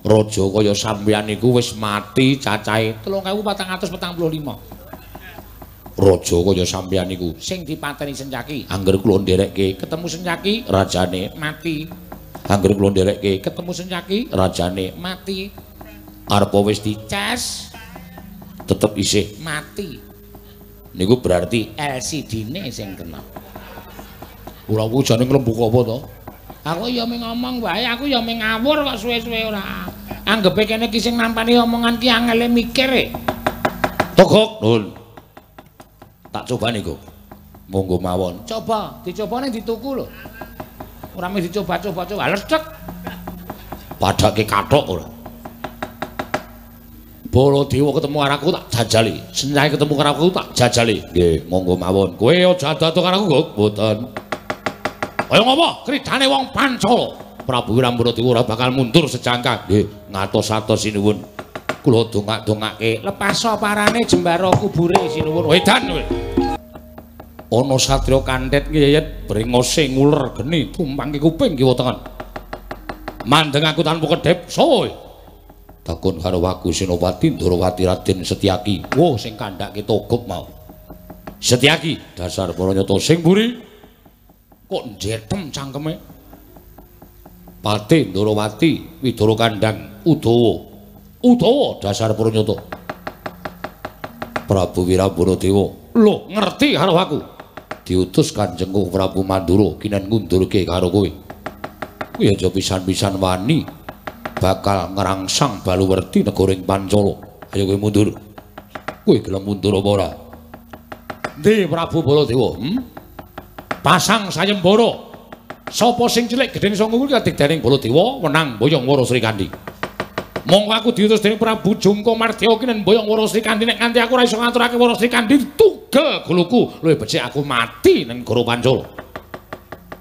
[SPEAKER 2] Raja kaya sampeyan niku wis mati cacahe
[SPEAKER 1] 3445.
[SPEAKER 2] Raja kaya sampeyan niku
[SPEAKER 1] sing dipateni Sencaki.
[SPEAKER 2] Angger kula nderekke
[SPEAKER 1] ketemu Sencaki,
[SPEAKER 2] rajane
[SPEAKER 1] mati.
[SPEAKER 2] Angger kula nderekke
[SPEAKER 1] ketemu Sencaki,
[SPEAKER 2] rajane
[SPEAKER 1] mati.
[SPEAKER 2] Arepa wis
[SPEAKER 1] dices
[SPEAKER 2] tetep isih
[SPEAKER 1] mati.
[SPEAKER 2] Niku berarti
[SPEAKER 1] LCD-ne sing kena.
[SPEAKER 2] Ora kuwi jane nglembuk apa to?
[SPEAKER 1] Aku ya mung ngomong wae, aku ya mung ngawur kok suwe-suwe ora. Anggepe kene iki sing nampani omongan ki angele mikir e.
[SPEAKER 2] Togok, nuwun. Tak coba niku. Monggo mawon.
[SPEAKER 1] Coba, dicoba ning dituku lho. Ora mung dicoba-coba, coba lecek.
[SPEAKER 2] Padake kathok ora. Baladewa ketemu karo aku tak jajali. Sencaki ketemu karo aku tak jajali. Nggih, monggo mawon. Kowe aja ado-ado karo aku, Gok. Mboten. Kaya ngopo? Kridane wong Pancala. Prabu Wirambanadewa ora bakal mundur sejangkah. Nggih, ngatos-atos sinuwun. Kula dongak-dongake
[SPEAKER 1] lepaso parane jembara kubure sinuwun.
[SPEAKER 2] Wedan kowe. Ana satriya kantet ngeyet brengose nguler geni tumpangke kuping kiwa tengen. Mandeng aku tanpa kedhep, sapa kowe? Takon karo aku Senopati Ndorowati Raden Setyaki. Woh, sing kandhake Togok mau. Setyaki, dasar para nyata sing mburi. Kok njetem cangkeme? Pati Ndorowati Widara Kandang Udawa. Udawa dasar para nyata. Prabu Wirambanadewa. Lho, ngerti karo aku. Diutus Kanjeng Prabu Mandura kinen ngundurke karo kowe. Kowe aja pisan-pisan wani bakal ngrangsang Baluwerti negara ing Pancala. Ayo kowe mundur. Kowe gelem mundur apa ora? Ndi Prabu Baladewa? Pasang sayembara. Sapa sing cilik gedene sanga kuwi kadigdaning Baladewa wenang boyong Wara Srikandhi. Mongko aku diutus dening Prabu Jungka Mardya kinen boyong Wara Srikandhi nek nganti aku ora iso ngaturake Wara Srikandhi tugel guluku luwih becik aku mati nang negara Pancala.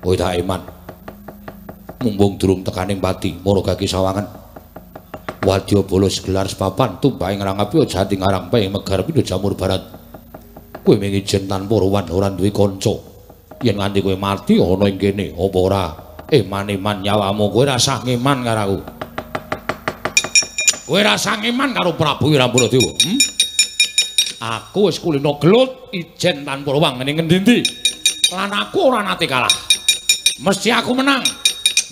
[SPEAKER 2] Kowe tak iman. Mumpung durung tekaning pati mara gaki sawangan. Wadya bala segelar sepapan tumpahe ngrangapi jati ngarang pae megar pindha jamur barat. Kowe mung ijen tanpa ruwan ora duwe kanca. Yen nganti kowe mati ana ing kene apa ora? Eman-eman nyawamu kowe rasah ngeman karo aku. Kowe rasah ngeman karo Prabu Wirambanadewa. Aku wis kulino gelut ijen tanpa ruwang ning ngendi-endi. Lan aku ora nate kalah. Mesti aku menang.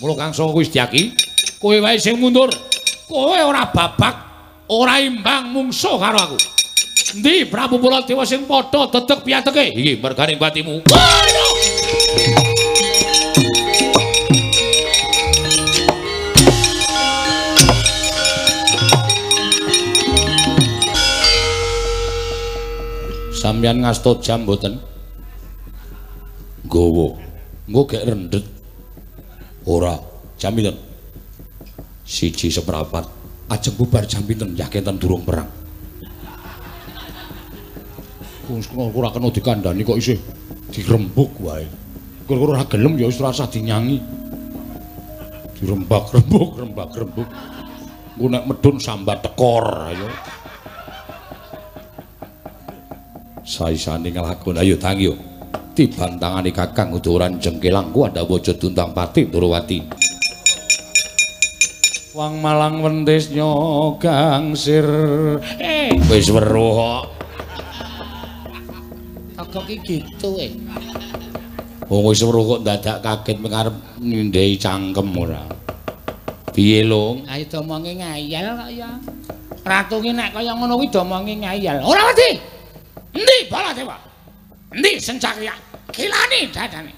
[SPEAKER 2] Mula kang saka kuwi Setyaki, kowe wae sing mundur. Kowe ora babak, ora imbang mungsuh karo aku. Endi Prabu Baladewa sing padha dedeg piyateke? Iki merganing batimu. Waduh! Sampeyan ngasta jam mboten? Nggawa. Engko gek rendhet. Ora, jam pinten? 1:15. Ajeng bubar jam pinten? Yakin ten durung perang. Ora kena dikandhani kok isih dirembuk wae. Kira-kira ora gelem ya wis ora usah dinyangi. Dirembak-rembuk, rembak-rembuk. Engko nek medhun sambat tekor ayo. Saisane nglakon ayo tangi yo. Tiban tangane Kakang Udawa Jengkelang ku andhawa Duntang Pati Ndorowati. Wang Malang wentis nyogangsir. Wis weruh kok.
[SPEAKER 1] Kok iki gitu e.
[SPEAKER 2] Wong wis weruh kok dadak kaget mung arep nindhei cangkem ora. Piye, Lung?
[SPEAKER 1] Ayo domonge ngayal kok ya. Ratu ki nek kaya ngono kuwi domonge ngayal. Ora wedi. Endi Baladewa? Endi Sencaki? Kilani dadane.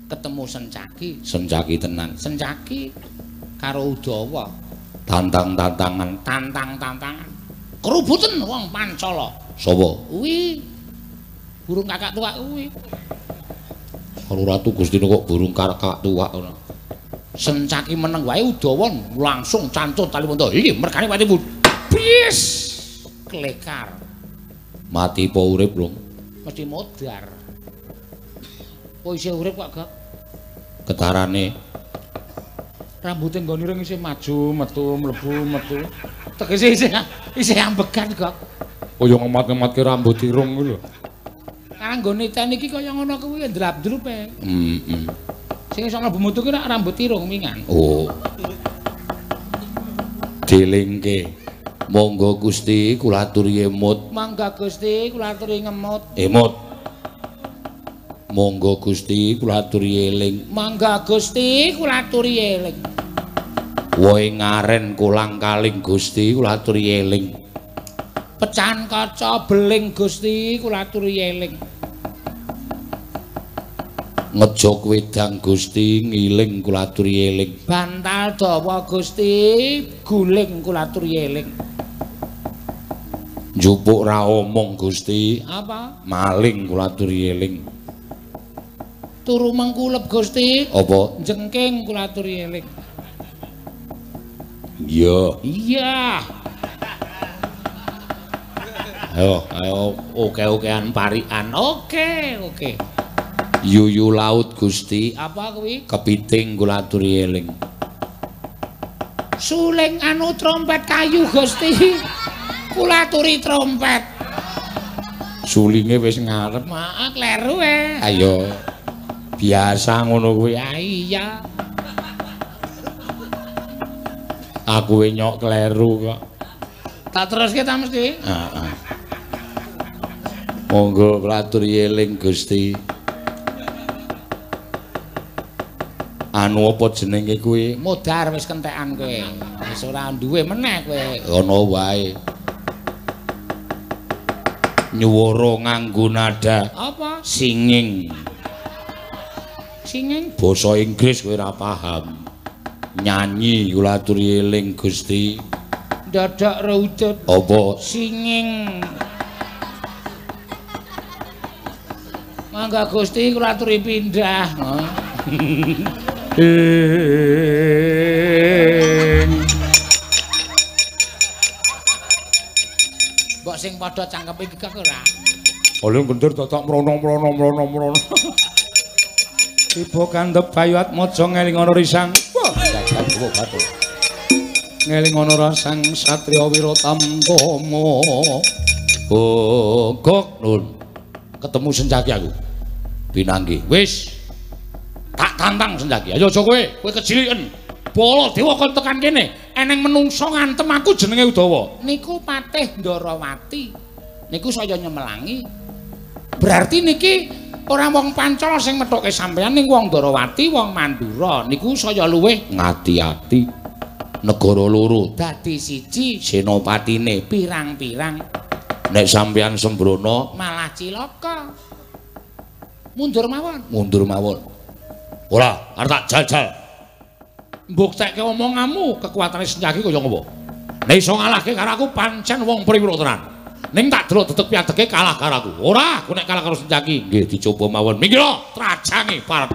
[SPEAKER 1] Ketemu Sencaki.
[SPEAKER 2] Sencaki tenan.
[SPEAKER 1] Sencaki karo Udawa.
[SPEAKER 2] Tantang-tantangan,
[SPEAKER 1] tantang-tantangan. Kerubuten wong Pancala.
[SPEAKER 2] Sapa?
[SPEAKER 1] Kuwi burung kakak tuak kuwi.
[SPEAKER 2] Karo Ratu Gustina kok burung kakak tuak ngono.
[SPEAKER 1] Sencaki meneng wae Udawa langsung cancut tali wonto. Iki mergane pati bis klekar.
[SPEAKER 2] Mati apa urip, Lung?
[SPEAKER 1] Mesti modar. Kok isih urip kok, Gak?
[SPEAKER 2] Ketarane
[SPEAKER 1] rambute nggone ireng isih maju metu mlebu metu. Tegese isih ambegan, Gak.
[SPEAKER 2] Kaya ngemat-ngematke rambut irung kuwi lho.
[SPEAKER 1] Karang nggone ten iki kaya ngono kuwi ndrap-ndrup e.
[SPEAKER 2] Heeh.
[SPEAKER 1] Sing iso mlebu metu ki rak rambut irung mingan.
[SPEAKER 2] Oh. Dilingke. Monggo Gusti kula aturi emut.
[SPEAKER 1] Mangga Gusti kula aturi ngemut.
[SPEAKER 2] Emut. Monggo Gusti kula aturi eling.
[SPEAKER 1] Mangga Gusti kula aturi eling.
[SPEAKER 2] Wohe ngaren kolang-kaling Gusti kula aturi eling.
[SPEAKER 1] Pecahan kaca beling Gusti kula aturi eling.
[SPEAKER 2] Ngejok wedang Gusti ngiling kula aturi eling.
[SPEAKER 1] Bantal dawa Gusti guling kula aturi eling.
[SPEAKER 2] Njupuk ra omong Gusti.
[SPEAKER 1] Apa?
[SPEAKER 2] Maling kula aturi eling.
[SPEAKER 1] Turu mengkulep Gusti.
[SPEAKER 2] Apa?
[SPEAKER 1] Jengking kula aturi eling.
[SPEAKER 2] Iya.
[SPEAKER 1] Iya.
[SPEAKER 2] Ayo, ayo oke-okean parikan.
[SPEAKER 1] Oke, oke.
[SPEAKER 2] Yuyu laut Gusti.
[SPEAKER 1] Apa kuwi?
[SPEAKER 2] Kepiting kula aturi eling.
[SPEAKER 1] Suling anu trompet kayu Gusti. Kula aturi trompet.
[SPEAKER 2] Sulinge wis ngarep.
[SPEAKER 1] Maaf kleru e.
[SPEAKER 2] Ayo. Biasa ngono kuwi.
[SPEAKER 1] Ah iya.
[SPEAKER 2] Aku nyok kleru kok.
[SPEAKER 1] Tak teruske ta mesti?
[SPEAKER 2] Heeh. Monggo kula aturi eling Gusti. Anu apa jenenge kuwi?
[SPEAKER 1] Modar wis kentekan kowe. Wis ora duwe meneh kowe.
[SPEAKER 2] Ana wae. Nyuwara nganggo nada.
[SPEAKER 1] Apa?
[SPEAKER 2] Singing.
[SPEAKER 1] Singing
[SPEAKER 2] basa Inggris kowe ora paham. Nyanyi kula aturi eling Gusti.
[SPEAKER 1] Dadak rujut.
[SPEAKER 2] Apa?
[SPEAKER 1] Singing. Mangga Gusti kula aturi pindah. Mbok sing padha cangkeme iki kok ora.
[SPEAKER 2] Oleh gendur dadak mrono-mrono mrono-mrono. Tiba kandhep Bayu Atmaja ngeling ana risang. Wah, jagat dewa bathuk. Ngeling ana rasang satriya Wiratamtama. Oh, gok nun. Ketemu Sencaki aku. Pinanggi. Wis. Tak tantang Sencaki. Ayo aja kowe, kowe keciliken. Baladewa kon tekan kene. Eneng menungsa ngantem aku jenenge Udawa.
[SPEAKER 1] Niku Patih Ndarawati. Niku saya nyemelangi. Berarti niki ora wong Pancala sing methuke sampeyan ning wong Ndarawati, wong Mandura. Niku saya luwih
[SPEAKER 2] ngati-ati. Negara loro
[SPEAKER 1] dadi siji,
[SPEAKER 2] senopatine
[SPEAKER 1] pirang-pirang.
[SPEAKER 2] Nek sampeyan sembrono
[SPEAKER 1] malah cilaka. Mundur mawon.
[SPEAKER 2] Mundur mawon. Ora, arep tak jajal.
[SPEAKER 1] Mbuktekke omonganmu,
[SPEAKER 2] kekuatane Sencaki kaya ngopo. Nek iso ngalahke karo aku pancen wong priwira tenan. Ning tak delok dedeg piadege kalah karo aku. Ora, aku nek kalah karo Sencaki nggih dicoba mawon. Minggir trajange parep.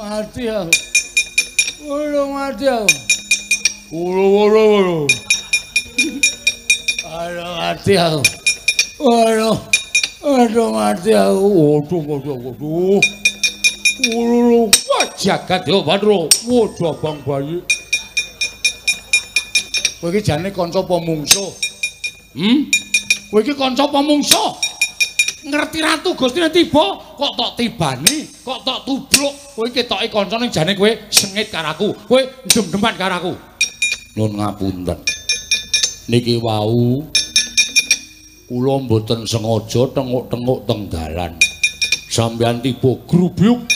[SPEAKER 1] Mati aku. Waduh mati aku. Waduh. Aduh mati aku. Waduh. Aduh mati aku. Waduh. Waduh. Wah jagat ya Badro. Waduh abang bayi. Kowe iki jane kanca apa mungsuh? Kowe iki kanca apa mungsuh? Ngerti Ratu Gustine tiba kok tok tibani, kok tok tubruk. Kowe ketoke kanca ning jane kowe sengit karo aku, kowe ndem-ndeman karo aku.
[SPEAKER 2] Nun ngapunten. Niki wau kula mboten sengaja tenguk-tenguk teng dalan. Sampeyan tiba grubyuk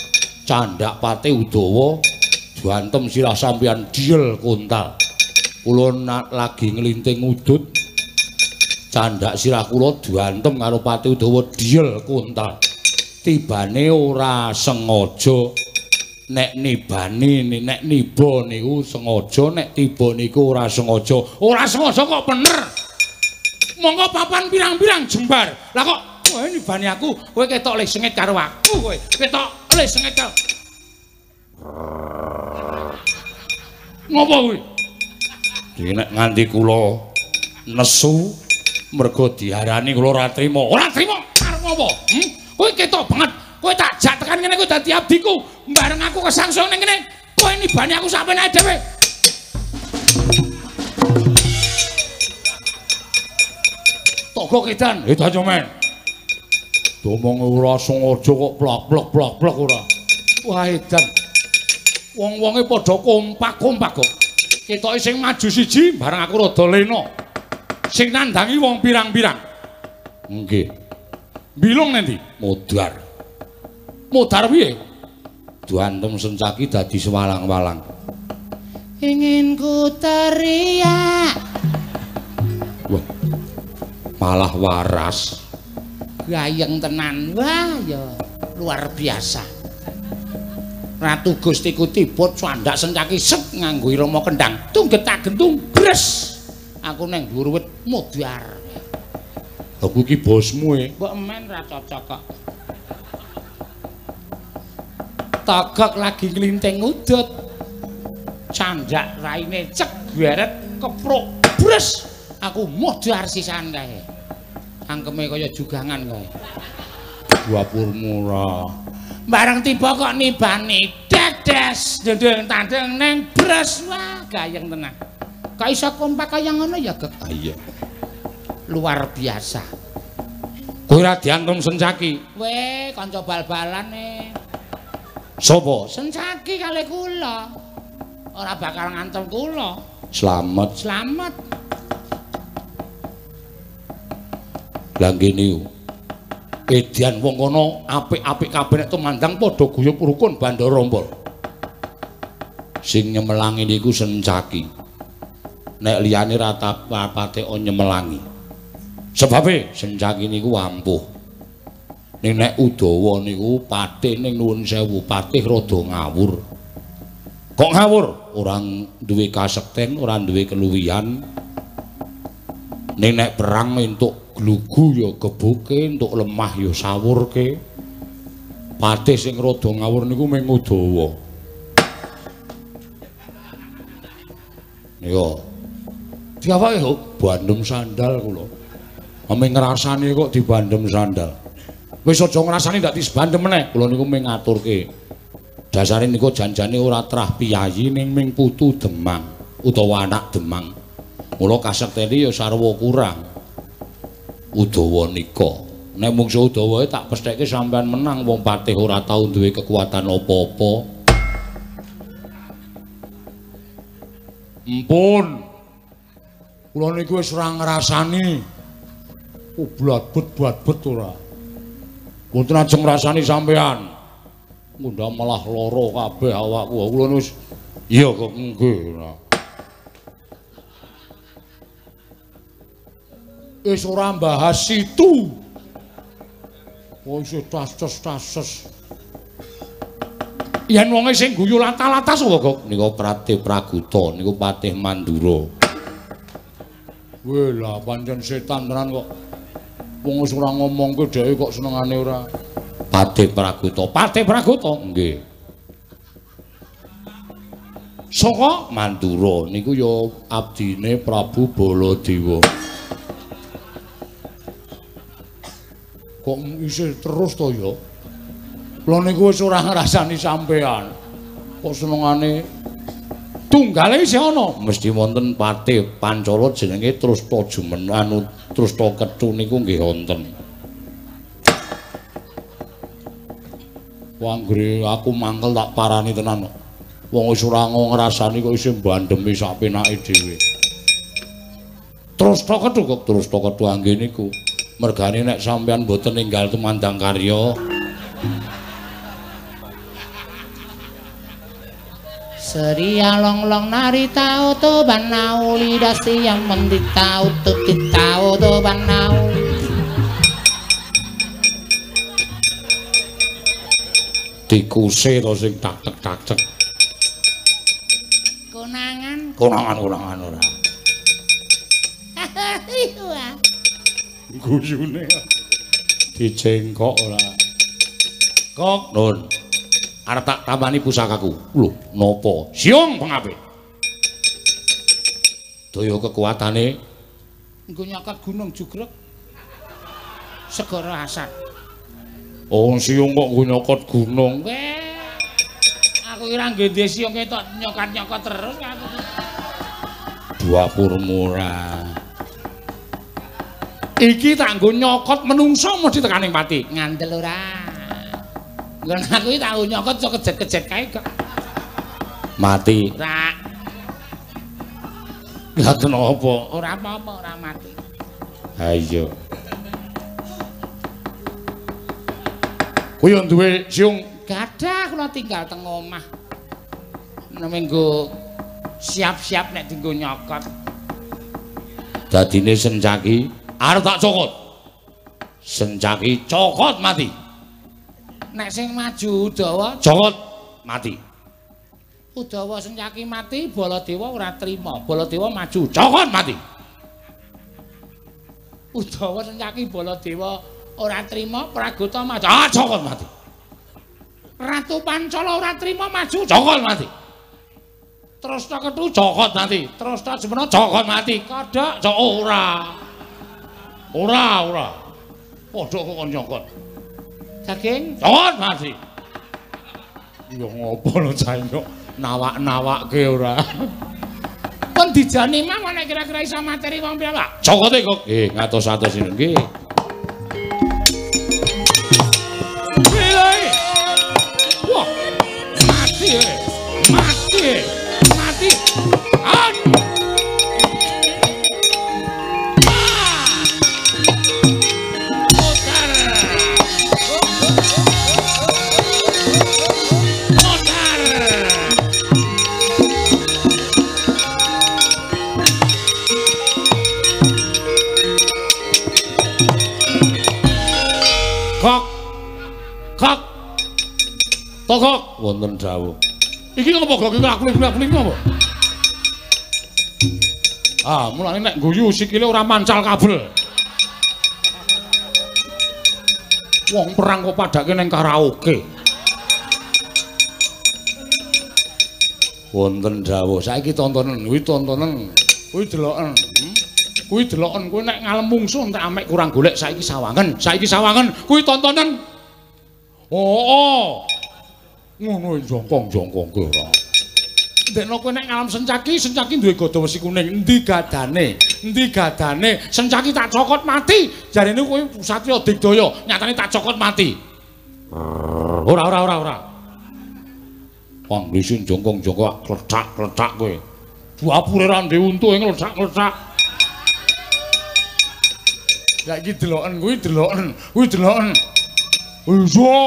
[SPEAKER 2] candhak pate Udawa, diantem sirah sampeyan diel kontal. Kula lagi nglinting udut. Candhak sirah kula diantem karo pati Udawa diel kontal. Tibane ora sengaja. Nek nibani nek niba niku sengaja, nek tiba niku ora sengaja.
[SPEAKER 1] Ora sengaja kok bener. Monggo papan pirang-pirang jembar. Lah kok kowe nibani aku, kowe ketok le sengit karo aku kowe. Ketok le sengit karo. Ngopo kuwi?
[SPEAKER 2] Iki nek nganti kula nesu mergo diarani kula ora trima.
[SPEAKER 1] Ora trima arep ngopo? Kowe ketok banget. Kowe tak jak tekan kene kowe dadi abdiku. Bareng aku kesangsung ning kene, kowe nibani aku sak penake dhewe. Togo kidan,
[SPEAKER 2] edan yo men. Domong ora sengaja kok plak-plak ora.
[SPEAKER 1] Wah edan. Wong-wonge padha kompak-kompak kok. Ketoke sing maju siji bareng aku rada lena. Sing nandangi wong pirang-pirang.
[SPEAKER 2] Nggih.
[SPEAKER 1] Bilung nanti
[SPEAKER 2] modar.
[SPEAKER 1] Modar piye?
[SPEAKER 2] Diantem Sencaki dadi sewalang-walang.
[SPEAKER 1] Ingin ku teriak.
[SPEAKER 2] Wah. Malah waras.
[SPEAKER 1] Gayeng tenan. Wah ya luar biasa. Ratu Gustiku tiba candhak Sencaki set nganggo irama kendang. Tungget gentung bres. Aku neng dhuwur wit modar.
[SPEAKER 2] Aku iki bosmu e.
[SPEAKER 1] Mbok men ra cocok kok. Togok lagi nglinting udut. Candhak raine cek geret kepruk bres. Aku modar sisan kae. Cangkeme kaya jugangan kae.
[SPEAKER 2] Dapurmu ora.
[SPEAKER 1] Bareng tiba kok nibani dedes dendeng tandeng neng bres. Wah, gayeng tenan. Kok iso kompak kaya ngono ya, Gek?
[SPEAKER 2] Ah iya.
[SPEAKER 1] Luar biasa.
[SPEAKER 2] Kowe ora diantem Sencaki.
[SPEAKER 1] Weh, kanca bal-balan e.
[SPEAKER 2] Sopo?
[SPEAKER 1] Sencaki kali kula. Ora bakal ngantem kula.
[SPEAKER 2] Slamet.
[SPEAKER 1] Slamet.
[SPEAKER 2] Lah ngene yo. Edian wong kono apik-apik kabeh nek tumandang padha guyub rukun bandha rombol. Sing nyemelangi niku Sencaki. Nek liyane ra patek nyemelangi. Sebabe Sencaki niku ampuh. Ning nek Udawa niku patih ning nuwun sewu, patih rada ngawur. Kok ngawur? Ora duwe kasekten, ora duwe keluwihan. Ning nek perang entuk glugu ya gebuke, entuk lemah ya sawurke. Patih sing rada ngawur niku mung Udawa. Nika diawake kok bandem sandal kula. Ame ngrasani kok dibandem sandal. Wis aja ngrasani ndak disbandem meneh. Kula niku mung ngaturke. Dasare niku janjane ora trah piyayi ning ming putu Demang utawa anak Demang. Mula kasektene ya sarwa kurang. Udawa nika. Nek mungsu Udawa tak pestheke sampean menang, wong patih ora tau duwe kekuatan apa-apa. Empun. Kula niku wis ora ngrasani. Oh, bladbet-bladbet ora. Mboten ajeng ngrasani sampean. Ngundang malah lara kabeh awakku. Kula wis iya kok nggih. Wis ora bahas situ. Oh isih tas-tas. Yen wonge sing guyu lata-lata sapa kok? Niku Pratih Praguta, niku Patih Mandura. Weh lah pancen setan tenan kok. Wong wis ora ngomongke dheke kok senengane ora. Patih Praguta, Patih Praguta nggih. Saka Mandura niku ya abdine Prabu Baladewa. Kok isih terus to ya? Kula niku wis ora ngrasani sampean. Kok senengane tunggale isih ana? Mesti wonten Patih Pancala jenenge Trusta Jumen anu Trusta Ketu niku nggih wonten. Wanggre aku mangkel tak parani tenan. Wong wis ora ngrasani kok isih mbandemi sak penake dhewe. Trusta Ketu kok Trusta Ketu angge niku. Mergane nek sampean mboten ninggal tumandang karya.
[SPEAKER 1] Seria long-long nari tau to banau lidah siang mendi tau tuti tau to banau.
[SPEAKER 2] Tikuse to sing tak-tek-tak-tek.
[SPEAKER 1] Konangan.
[SPEAKER 2] Konangan-konangan ora. Guyune dicengkok ora. Kok nun. Arep tak tambani pusakaku. Lho, napa? Siung pengape? Daya kekuatane
[SPEAKER 1] nggo nyokat gunung jugrek. Segara asat.
[SPEAKER 2] Oh, siung kok nggo nyokot gunung.
[SPEAKER 1] Weh. Aku kira nggih siung ketok nyokat-nyokot terus aku.
[SPEAKER 2] Dapurmu ora. Iki tak nggo nyokot menungso mesti tekaning pati.
[SPEAKER 1] Ngandel ora. Nggon aku iki tak nyokot iso kejet-kejet kae kok.
[SPEAKER 2] Mati.
[SPEAKER 1] Ora.
[SPEAKER 2] Lah kenapa?
[SPEAKER 1] Ora apa-apa, ora mati.
[SPEAKER 2] Ha iya. Kuwi yo duwe siung
[SPEAKER 1] gadah kula tinggal teng omah. Neme nggo siap-siap nek dienggo nyokot.
[SPEAKER 2] Dadine Sencaki arep tak cokot. Sencaki cokot mati.
[SPEAKER 1] Nek sing maju Udawa
[SPEAKER 2] cokot mati.
[SPEAKER 1] Udawa Sencaki mati, Baladewa ora trima. Baladewa maju
[SPEAKER 2] cokot mati.
[SPEAKER 1] Udawa Sencaki Baladewa ora trima, Pragota maju.
[SPEAKER 2] Ah cokot mati.
[SPEAKER 1] Ratu Pancala ora trima maju
[SPEAKER 2] cokot mati.
[SPEAKER 1] Trusta Ketu
[SPEAKER 2] cokot mati.
[SPEAKER 1] Trusta Jemena
[SPEAKER 2] cokot mati.
[SPEAKER 1] Kodhok
[SPEAKER 2] cok ora. Ora ora. Padha kok kon nyokot.
[SPEAKER 1] Daging
[SPEAKER 2] cokot mati. Ya ngopo lho cah kok nawak-nawakke ora.
[SPEAKER 1] Pun dijani mawon nek kira-kira iso materi wong piyambak.
[SPEAKER 2] Cokote kok. Nggih, ngatos-atos nggih.
[SPEAKER 1] Wah. Mati. Mati. Mati. An.
[SPEAKER 2] Togok wonten dawuh. Iki ngopo kok iki aku ngopo? Ah, mulane nek guyu sikile ora mancal kabel. Wong perang kok padake ning karaoke. Wonten dawuh. Saiki tontonen, kuwi tontonen. Kuwi deloken. Kuwi deloken kowe nek ngalem mungsuh entek amek kurang golek saiki sawangen. Saiki sawangen kuwi tontonen. Oh. Ngono jongkong-jongkongke ora. Ndekno kowe nek ngalem Sencaki, Sencaki duwe gada wesi kuning. Endi gadane? Endi gadane? Sencaki tak cokot mati. Jarene kowe satriya digdaya, nyatane tak cokot mati. Ora ora ora ora. Wong lisin jongkong-jongkok klethak-klethak kowe. Dapure ra ndek untuke nglecak-nglecak. Saiki deloken kuwi deloken, kuwi deloken. Iya.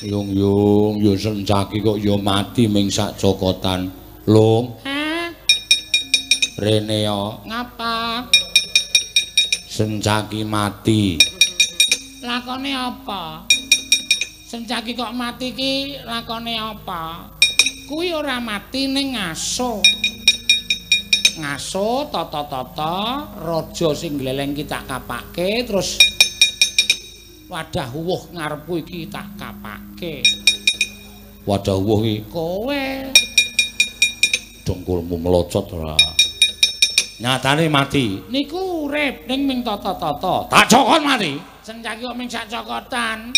[SPEAKER 2] Yung-yung ya Sencaki kok ya mati ming sak cokotan. Lung.
[SPEAKER 1] Hah?
[SPEAKER 2] Rene ya.
[SPEAKER 1] Ngapa?
[SPEAKER 2] Sencaki mati.
[SPEAKER 1] Lakone apa? Sencaki kok mati ki lakone apa? Kuwi ora mati ning ngaso. Ngaso tata-tata raja sing gleleng ki tak kapake terus wadah uwuh ngarepku iki tak kapake.
[SPEAKER 2] Wadah uwuh iki
[SPEAKER 1] kowe.
[SPEAKER 2] Dengkulmu melocot ora. Nyatane mati.
[SPEAKER 1] Niku urip ning ming tata-tata.
[SPEAKER 2] Tak cokot mati.
[SPEAKER 1] Sencaki kok ming sak cokotan.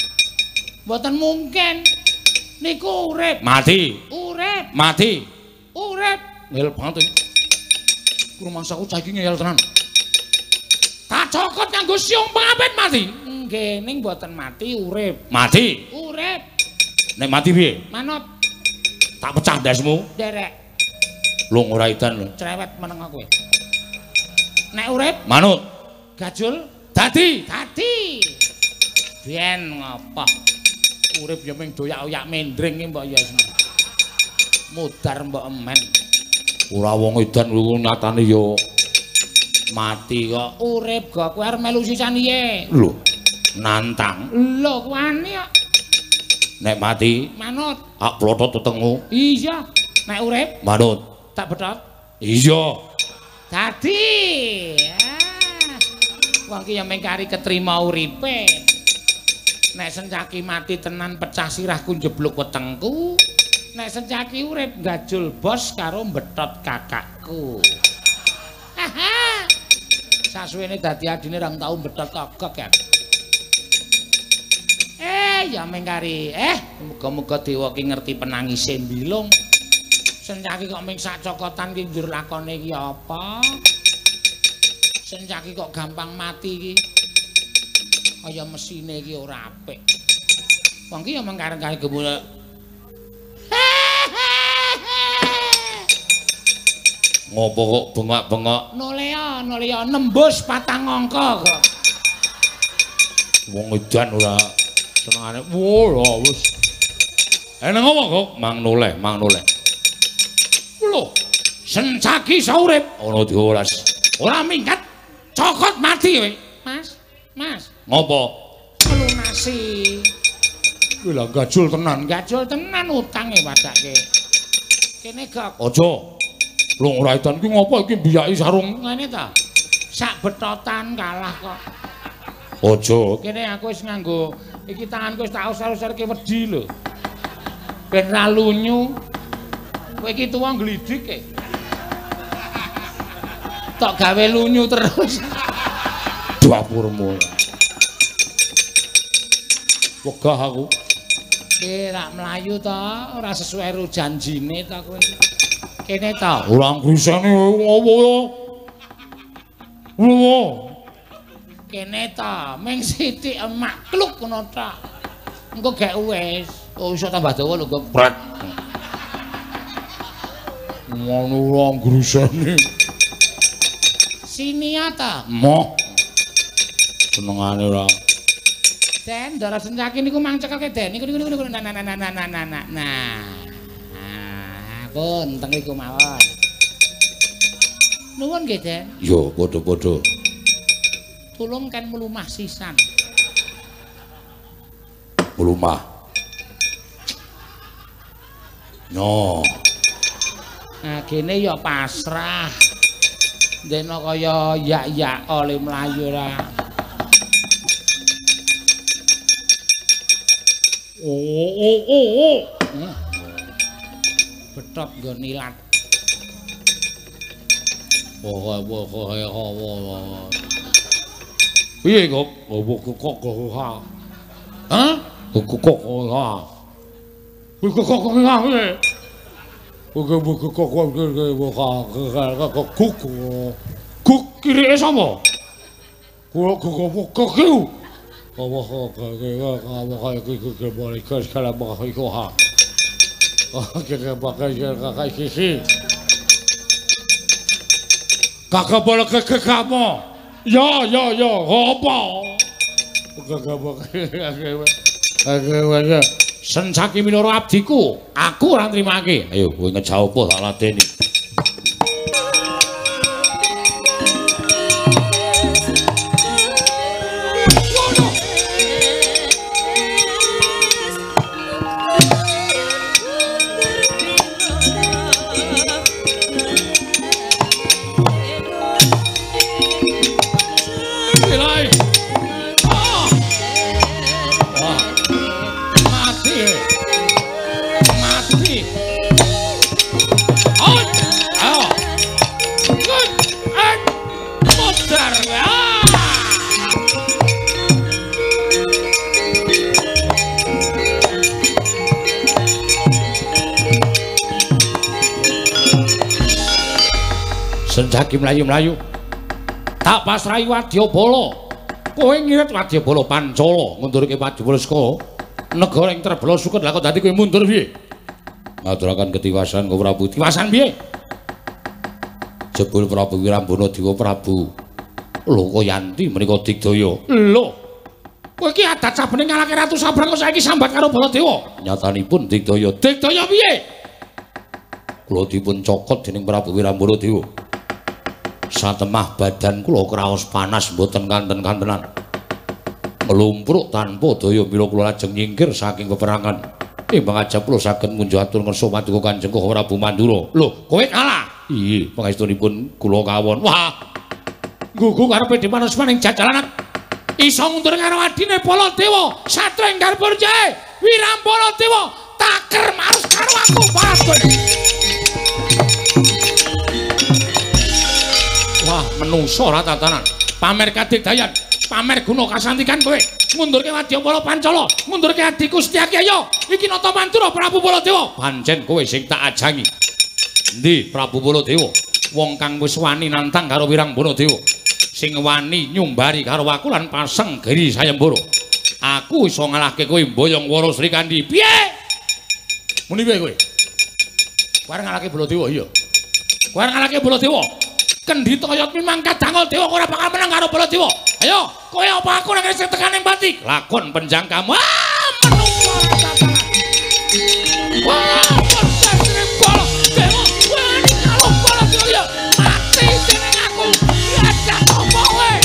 [SPEAKER 1] Mboten mungkin. Niku urip.
[SPEAKER 2] Mati.
[SPEAKER 1] Urip.
[SPEAKER 2] Mati.
[SPEAKER 1] Urip.
[SPEAKER 2] Ngel banget iki. Rumangsaku cah iki ngeyel tenan.
[SPEAKER 1] Tak cokot nganggo siung pengapit mati. Nggih, ning mboten mati urip.
[SPEAKER 2] Mati.
[SPEAKER 1] Urip.
[SPEAKER 2] Nek mati piye?
[SPEAKER 1] Manut.
[SPEAKER 2] Tak pecah ndasmu.
[SPEAKER 1] Derek.
[SPEAKER 2] Lung ora edan lho.
[SPEAKER 1] Cerewet meneng kowe. Nek urip
[SPEAKER 2] manut.
[SPEAKER 1] Gajul
[SPEAKER 2] dadi.
[SPEAKER 1] Dadi. Biyen ngopo? Urip ya ming doyak-oyak mendring iki mbok ya. Mudar mbok emen.
[SPEAKER 2] Ora wong edan kuwi nyatane ya mati kok.
[SPEAKER 1] Urip kok kowe arep melu sisan piye?
[SPEAKER 2] Lho, nantang.
[SPEAKER 1] Lho, kuwani kok.
[SPEAKER 2] Nek mati
[SPEAKER 1] manut.
[SPEAKER 2] Ak plotot wetengmu.
[SPEAKER 1] Iya. Nek urip
[SPEAKER 2] manut.
[SPEAKER 1] Tak betot.
[SPEAKER 2] Iya.
[SPEAKER 1] Dadi. Ah. Wong ki ya mung kari ketrima uripe. Nek Sencaki mati tenan pecah sirahku njebluk wetengku. Nek Sencaki urip gajul bos karo betot kakakku. Haha. Sasuwene dadi adine ra tau betot kagok ya. Ya mung kari. Muga-muga dewa ki ngerti penangise mbilung. Sencaki kok ming sak cokotan ki njur lakone iki apa? Sencaki kok gampang mati iki. Kaya mesine iki ora apik. Wong ki ya mung kareng-kareng gemulek.
[SPEAKER 2] Ngopo kok bengak-bengok?
[SPEAKER 1] Nolea, nolea nembus patang angka kok.
[SPEAKER 2] Wong edan ora senengane. Wah, wis. Eneng apa kok? Mang noleh, mang noleh.
[SPEAKER 1] Lho, Sencaki iso urip
[SPEAKER 2] ana diolas.
[SPEAKER 1] Ora minggat, cokot mati kowe. Mas, Mas.
[SPEAKER 2] Ngopo?
[SPEAKER 1] Melunasi.
[SPEAKER 2] Kuwi lha gajul tenan.
[SPEAKER 1] Gajul tenan utange wadake. Kene gok.
[SPEAKER 2] Aja. Lho ora edan ki ngopo iki mbiyaki sarung
[SPEAKER 1] ngene ta? Sak betotan kalah kok.
[SPEAKER 2] Aja.
[SPEAKER 1] Kene aku wis nganggo iki tanganku wis tak usar-usarke wedi lho. Ben ra lunyu. Kowe iki tuwa ngglidik e. Tok gawe lunyu terus.
[SPEAKER 2] Dapurmu. Wegah aku.
[SPEAKER 1] Ki rak mlayu to, ora sesuai karo janjine to kowe. Kene to.
[SPEAKER 2] Ora ngrisane ngopo ya. Ngopo?
[SPEAKER 1] Kene to, ming sithik emak kluk ngono tok. Engko gek wis. Oh iso tambah dawa lho kok.
[SPEAKER 2] Brek. Ngono ora ngrisane.
[SPEAKER 1] Sinia ta?
[SPEAKER 2] Moh. Senengane ora.
[SPEAKER 1] Den, Ndara Sencaki niku mang cekelke Den. Niku niku niku nah nah nah nah nah nah nah. Nah, pun teng riku mawon. Nuwun nggih, Den.
[SPEAKER 2] Yo, padha-padha.
[SPEAKER 1] Tulung kan mlumah sisan.
[SPEAKER 2] Mlumah. No.
[SPEAKER 1] Nah, kene ya pasrah. Ndekno kaya yak-yak oleh mlayu ra. Oh oh oh oh. Betot nggo nilat.
[SPEAKER 2] Oh oh oh oh. Piye kok? Kok kok kok ha. Hah? Kok kok kok ha. Kok kok kok ha. Kok kok kok kok kok kok kok kirike sapa? Kok kok kok kok kakak boleh ke kamu. Ya ya ya apa?
[SPEAKER 1] Sencaki minoro abdiku, aku ora nrimake.
[SPEAKER 2] Ayo kowe ngejawab tak ladeni. Sencaki mlayu-mlayu. Tak pasrahi wadyabala. Kowe ngirit wadyabala Pancala ngundurke wadyabala saka negara ing Trebala suket. Lah kok dadi kowe mundur piye? Ngaturaken ketiwasan kok Prabu. Tiwasan piye? Jebul Prabu Wirambana Dewa Prabu Lokayanti menika digdaya.
[SPEAKER 1] Lho. Kowe iki adat sabene ngalahke Ratu Sabrang kok saiki sambat karo Baladewa.
[SPEAKER 2] Nyatanipun digdaya.
[SPEAKER 1] Digdaya piye?
[SPEAKER 2] Kula dipun cokot dening Prabu Wirambana Dewa. Satemah badan kula kraos panas mboten kanten-kantenan. Nglumpruk tanpa daya mila kula lajeng nyingkir saking peperangan. Pangajap kula saged ngunjuk atur ngersa paduka Kanjeng Prabu Mandura.
[SPEAKER 1] Lho, kowe kalah.
[SPEAKER 2] Iya, pangestunipun kula kawon.
[SPEAKER 1] Wah. Gugu karepe dimanusman ing jajalanan. Iso ngundur karo adine Baladewa, Satria ing Garbarjae, Wirambana Dewa, taker marus karo aku padha. Wah, menungso ora tatanan. Pamer kadigdayan, pamer guna kasantikan kowe. Ngundurke wadyabala Pancala, ngundurke adhiku Setyaki ayo. Iki nata Mandura Prabu Baladewa.
[SPEAKER 2] Pancen kowe sing tak ajangi. Endi Prabu Baladewa? Wong kang wis wani nantang karo Wirambana Dewa. Sing wani nyumbari karo aku lan pasang giri sayembara. Aku iso ngalahke kowe mboyong Wara Srikandhi.
[SPEAKER 1] Piye? Muni piye kowe? Kowe arep ngalahke Baladewa iya. Kowe arep ngalahke Baladewa. Kendhi toyot mimang kadangol dewa ora bakal menang karo Baladewa. Ayo, kowe apa aku nek sing tekan ning pati?
[SPEAKER 2] Lakon penjangkamu.
[SPEAKER 1] Ah, menungso tatanan. Wah, padha Baladewa. Wani karo Baladewa ya mati dening aku. Diajak apa kowe?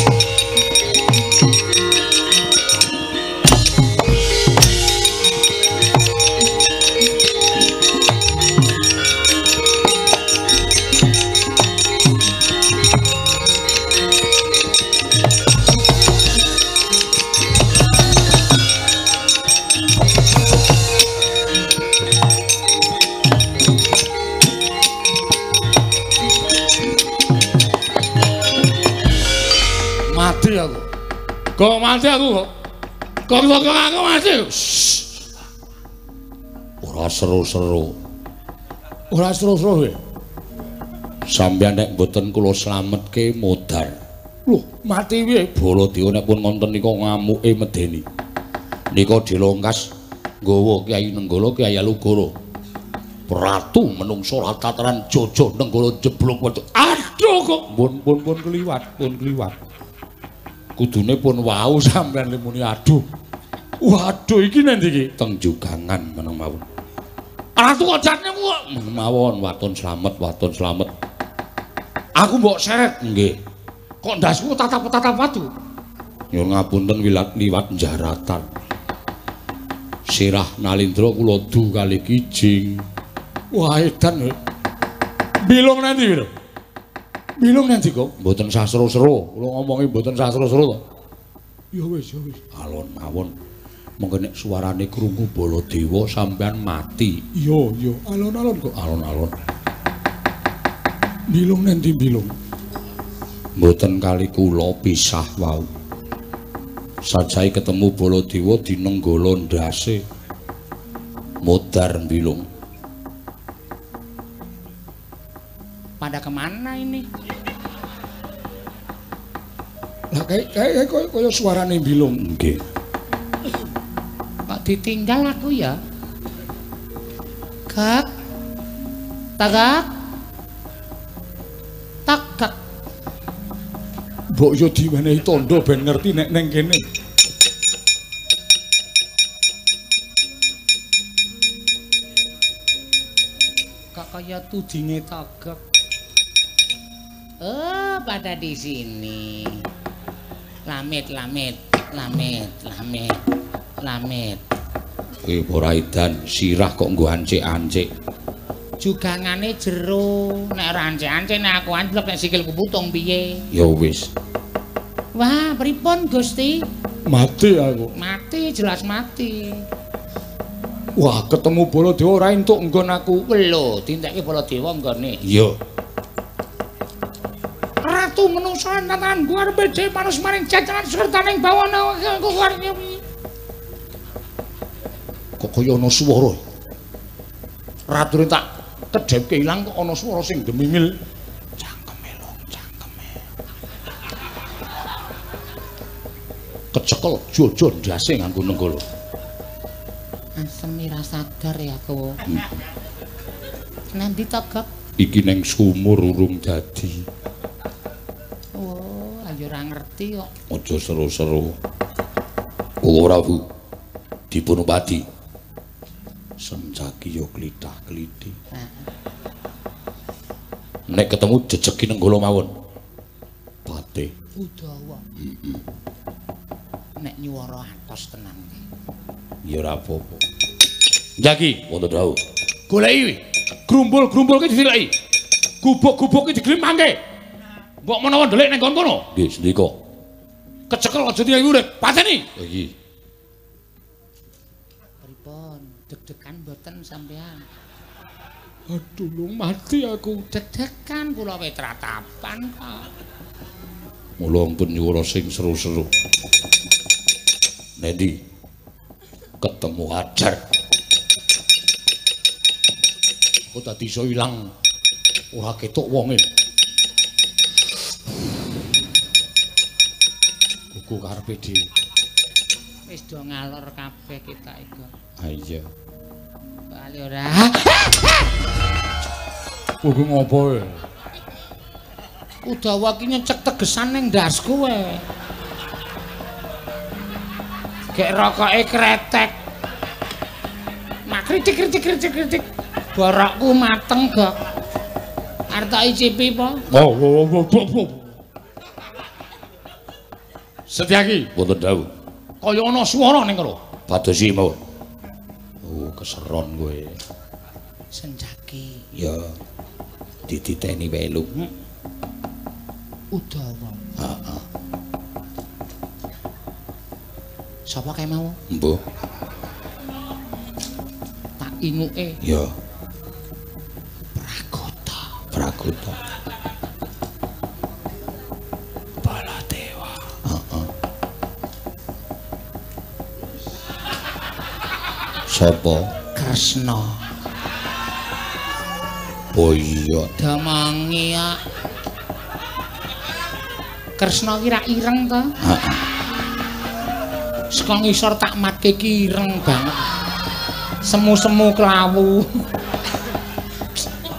[SPEAKER 1] Mati aku. Kok mati aku kok? Kok aku mati?
[SPEAKER 2] Ora seru-seru.
[SPEAKER 1] Ora seru-seru kowe.
[SPEAKER 2] Sampeyan nek mboten kula slametke modar.
[SPEAKER 1] Loh, mati piye?
[SPEAKER 2] Baladewa nek pun ngonten nika ngamuke medeni. Nika dilongkas nggawa Kyai Nenggala, Kyai Alugoro. Ratu menungso tataran jojo Nenggala jeblok wedhus.
[SPEAKER 1] Aduh kok
[SPEAKER 2] pun kliwat, pun kliwat. Kudune pun wau sampean limuni aduh.
[SPEAKER 1] Waduh iki nendi iki?
[SPEAKER 2] Teng Jugangan meneng mawon.
[SPEAKER 1] Ratu kok jatne kok
[SPEAKER 2] meneng mawon, waton slamet, waton slamet.
[SPEAKER 1] Aku mbok seret.
[SPEAKER 2] Nggih.
[SPEAKER 1] Kok ndasku tatap-tatap watu?
[SPEAKER 2] Nyuwun ngapunten wilat liwat jaratan. Sirah Nalindra kula du kalih kijing. Wah, edan. Bilung nanti lho. Bilung nanti kok. Mboten sah seru-seru. Kula ngomongi mboten sah seru-seru to. Ya wis, ya wis. Alon mawon. Mengko nek suarane krungu Baladewa sampean mati. Iya, iya. Alon-alon kok. Alon-alon. Bilung nanti bilung. Mboten kali kula pisah wau. Sajae ketemu Baladewa dinenggala ndase. Modar bilung.
[SPEAKER 1] Pada kemana ini?
[SPEAKER 2] Lah kayak kaya suarane bilung. Nggih.
[SPEAKER 1] Kok ditinggal aku ya? Gak. Tagak. Tagak.
[SPEAKER 2] Mbok yo diwenehi tandha ben ngerti nek neng kene.
[SPEAKER 1] Kok kaya tudinge tagak. Oh, pada di sini. Lamit, lamit, lamit, lamit, lamit.
[SPEAKER 2] Kowe ora edan, sirah kok nggo ancik-ancik.
[SPEAKER 1] Jugangane jero, nek ora ancik-ancik nek aku anjlok nek sikilku putung piye?
[SPEAKER 2] Ya wis.
[SPEAKER 1] Wah, pripun Gusti?
[SPEAKER 2] Mati aku.
[SPEAKER 1] Mati, jelas mati.
[SPEAKER 2] Wah, ketemu Baladewa ora entuk nggon aku.
[SPEAKER 1] Lho, dintekke Baladewa nggone.
[SPEAKER 2] Iya.
[SPEAKER 1] Ratu menungsa tangan gua arepe dhewe manus maring jajaran sertaning bawana
[SPEAKER 2] kok kaya ana swara. Ratune tak kedhepke ilang kok ana swara sing demingil. Cangkeme lho, cangkeme. Kecekel jojo ndase nganggo nenggala.
[SPEAKER 1] Asem ora sadar ya aku. Nanti togok
[SPEAKER 2] iki neng sumur urung dadi.
[SPEAKER 1] Oh, ayo ora ngerti kok.
[SPEAKER 2] Aja seru-seru. Kula Prabu dipun upadi. Sencaki yo klithah-klithih. Nek ketemu jejegi nenggala mawon. Patih
[SPEAKER 1] Udawa. Heeh. Nek nyuwara atos tenan iki.
[SPEAKER 2] Ya ora apa-apa. Njaki wonten dawuh. Goleki grumbul-grumbul ki ditileki. Gubuk-gubuk ki diglimangke. Mbok menawa ndelik ning kon kono. Nggih, sendika. Kecekel aja tiyang urip, pateni. Iki.
[SPEAKER 1] Pripun? Deg-degan mboten sampean?
[SPEAKER 2] Aduh, lung mati aku.
[SPEAKER 1] Deg-degan kula wis tratapan kok.
[SPEAKER 2] Mula ampun nyuwara sing seru-seru. Nendi? Ketemu ajar. Aku tadi iso ilang. Ora ketok wonge. Kuku karepe dhewe.
[SPEAKER 1] Wis do ngalor kabeh kita iku.
[SPEAKER 2] Ha iya.
[SPEAKER 1] Bali ora.
[SPEAKER 2] Kuku ngopo e?
[SPEAKER 1] Udawa ki nyecek tegesan ning ndasku wae. Gek rokoke kretek. Mak kritik kritik kritik kritik. Borokku mateng kok. Arep tak icipi po?
[SPEAKER 2] Oh, oh, oh, oh. Setyaki wonten dawuh. Kaya ana swara ning kono. Padosi mawon. Oh, keseron kowe.
[SPEAKER 1] Sencaki.
[SPEAKER 2] Ya. Dititeni welu.
[SPEAKER 1] Udawa.
[SPEAKER 2] Heeh.
[SPEAKER 1] Sapa kae mau?
[SPEAKER 2] Mbuh.
[SPEAKER 1] Tak inguke.
[SPEAKER 2] Ya.
[SPEAKER 1] Pragota.
[SPEAKER 2] Pragota.
[SPEAKER 1] Baladewa.
[SPEAKER 2] Heeh. Sapa?
[SPEAKER 1] Kresna.
[SPEAKER 2] Oh iya.
[SPEAKER 1] Damangi ya. Kresna ki rak ireng to?
[SPEAKER 2] Heeh.
[SPEAKER 1] Saka ngisor tak matke ki ireng banget. Semu-semu klawu.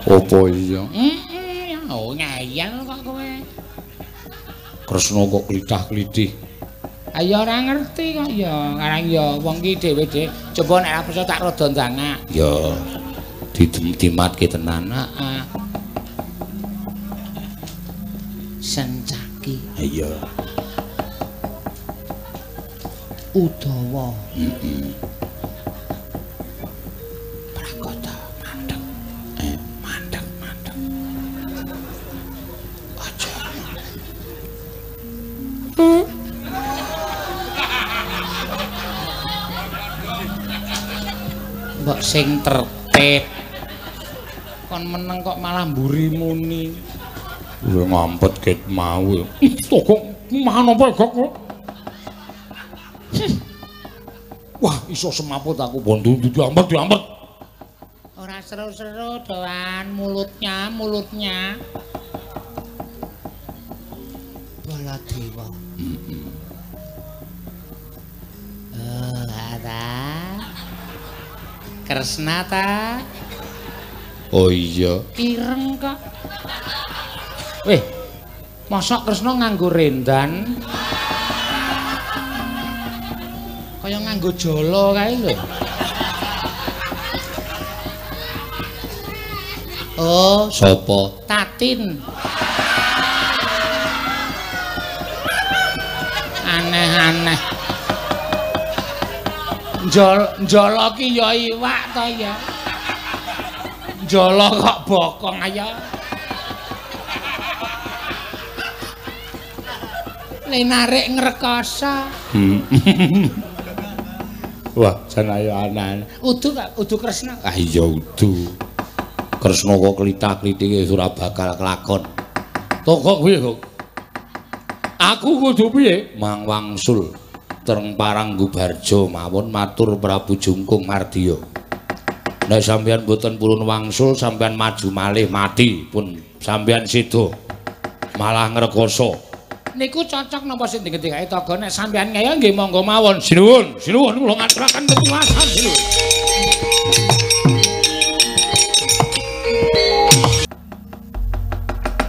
[SPEAKER 2] Apa iya?
[SPEAKER 1] Heeh, oh ngeyel kok kowe.
[SPEAKER 2] Kresna kok klithah-klithih.
[SPEAKER 1] Ayo ora ngerti kok ya, karang ya wong ki dhewe-dhewe. Coba nek ora percaya tak rada ndangak.
[SPEAKER 2] Ya. Dimatke tenan.
[SPEAKER 1] Heeh. Sencaki.
[SPEAKER 2] Iya.
[SPEAKER 1] Udawa.
[SPEAKER 2] Heeh.
[SPEAKER 1] Pragota mandeg. Mbok sing tertib. Kon meneng kok malah mburi muni.
[SPEAKER 2] Kowe ngampet ket mau. Togok mangan apa gok kok? Wah, iso semaput aku bondo diampet diampet.
[SPEAKER 1] Ora seru-seru doan mulutnya, mulutnya. Baladewa. Oh, ada. Kresna ta?
[SPEAKER 2] Oh iya.
[SPEAKER 1] Ireng kok. Weh, mosok Kresna nganggo rendan? Kaya nganggo jala kae lho. Oh,
[SPEAKER 2] sapa?
[SPEAKER 1] Tatin. Aneh-aneh. Njolo ki ya iwak to ya. Njolo kok bokong ayo. Le narik ngrekoso.
[SPEAKER 2] Wah, jan ayo aneh.
[SPEAKER 1] Udu kok, udu Kresna.
[SPEAKER 2] Ah iya udu. Kresna kok klithak-klithike ora bakal kelakon. Togok piye, Gok? Aku kudu piye? Mang wangsul treng Paranggubarja mawon matur Prabu Jungkung Mardiya. Nek sampeyan mboten purun wangsul, sampeyan maju malih mati pun sampeyan seda. Malah ngrekoso.
[SPEAKER 1] Niku cocok napa sing dingendikake Toga? Nek sampeyan ngeyel nggih monggo mawon.
[SPEAKER 2] Sinuwun, sinuwun kula ngaturaken petilasan sinuwun.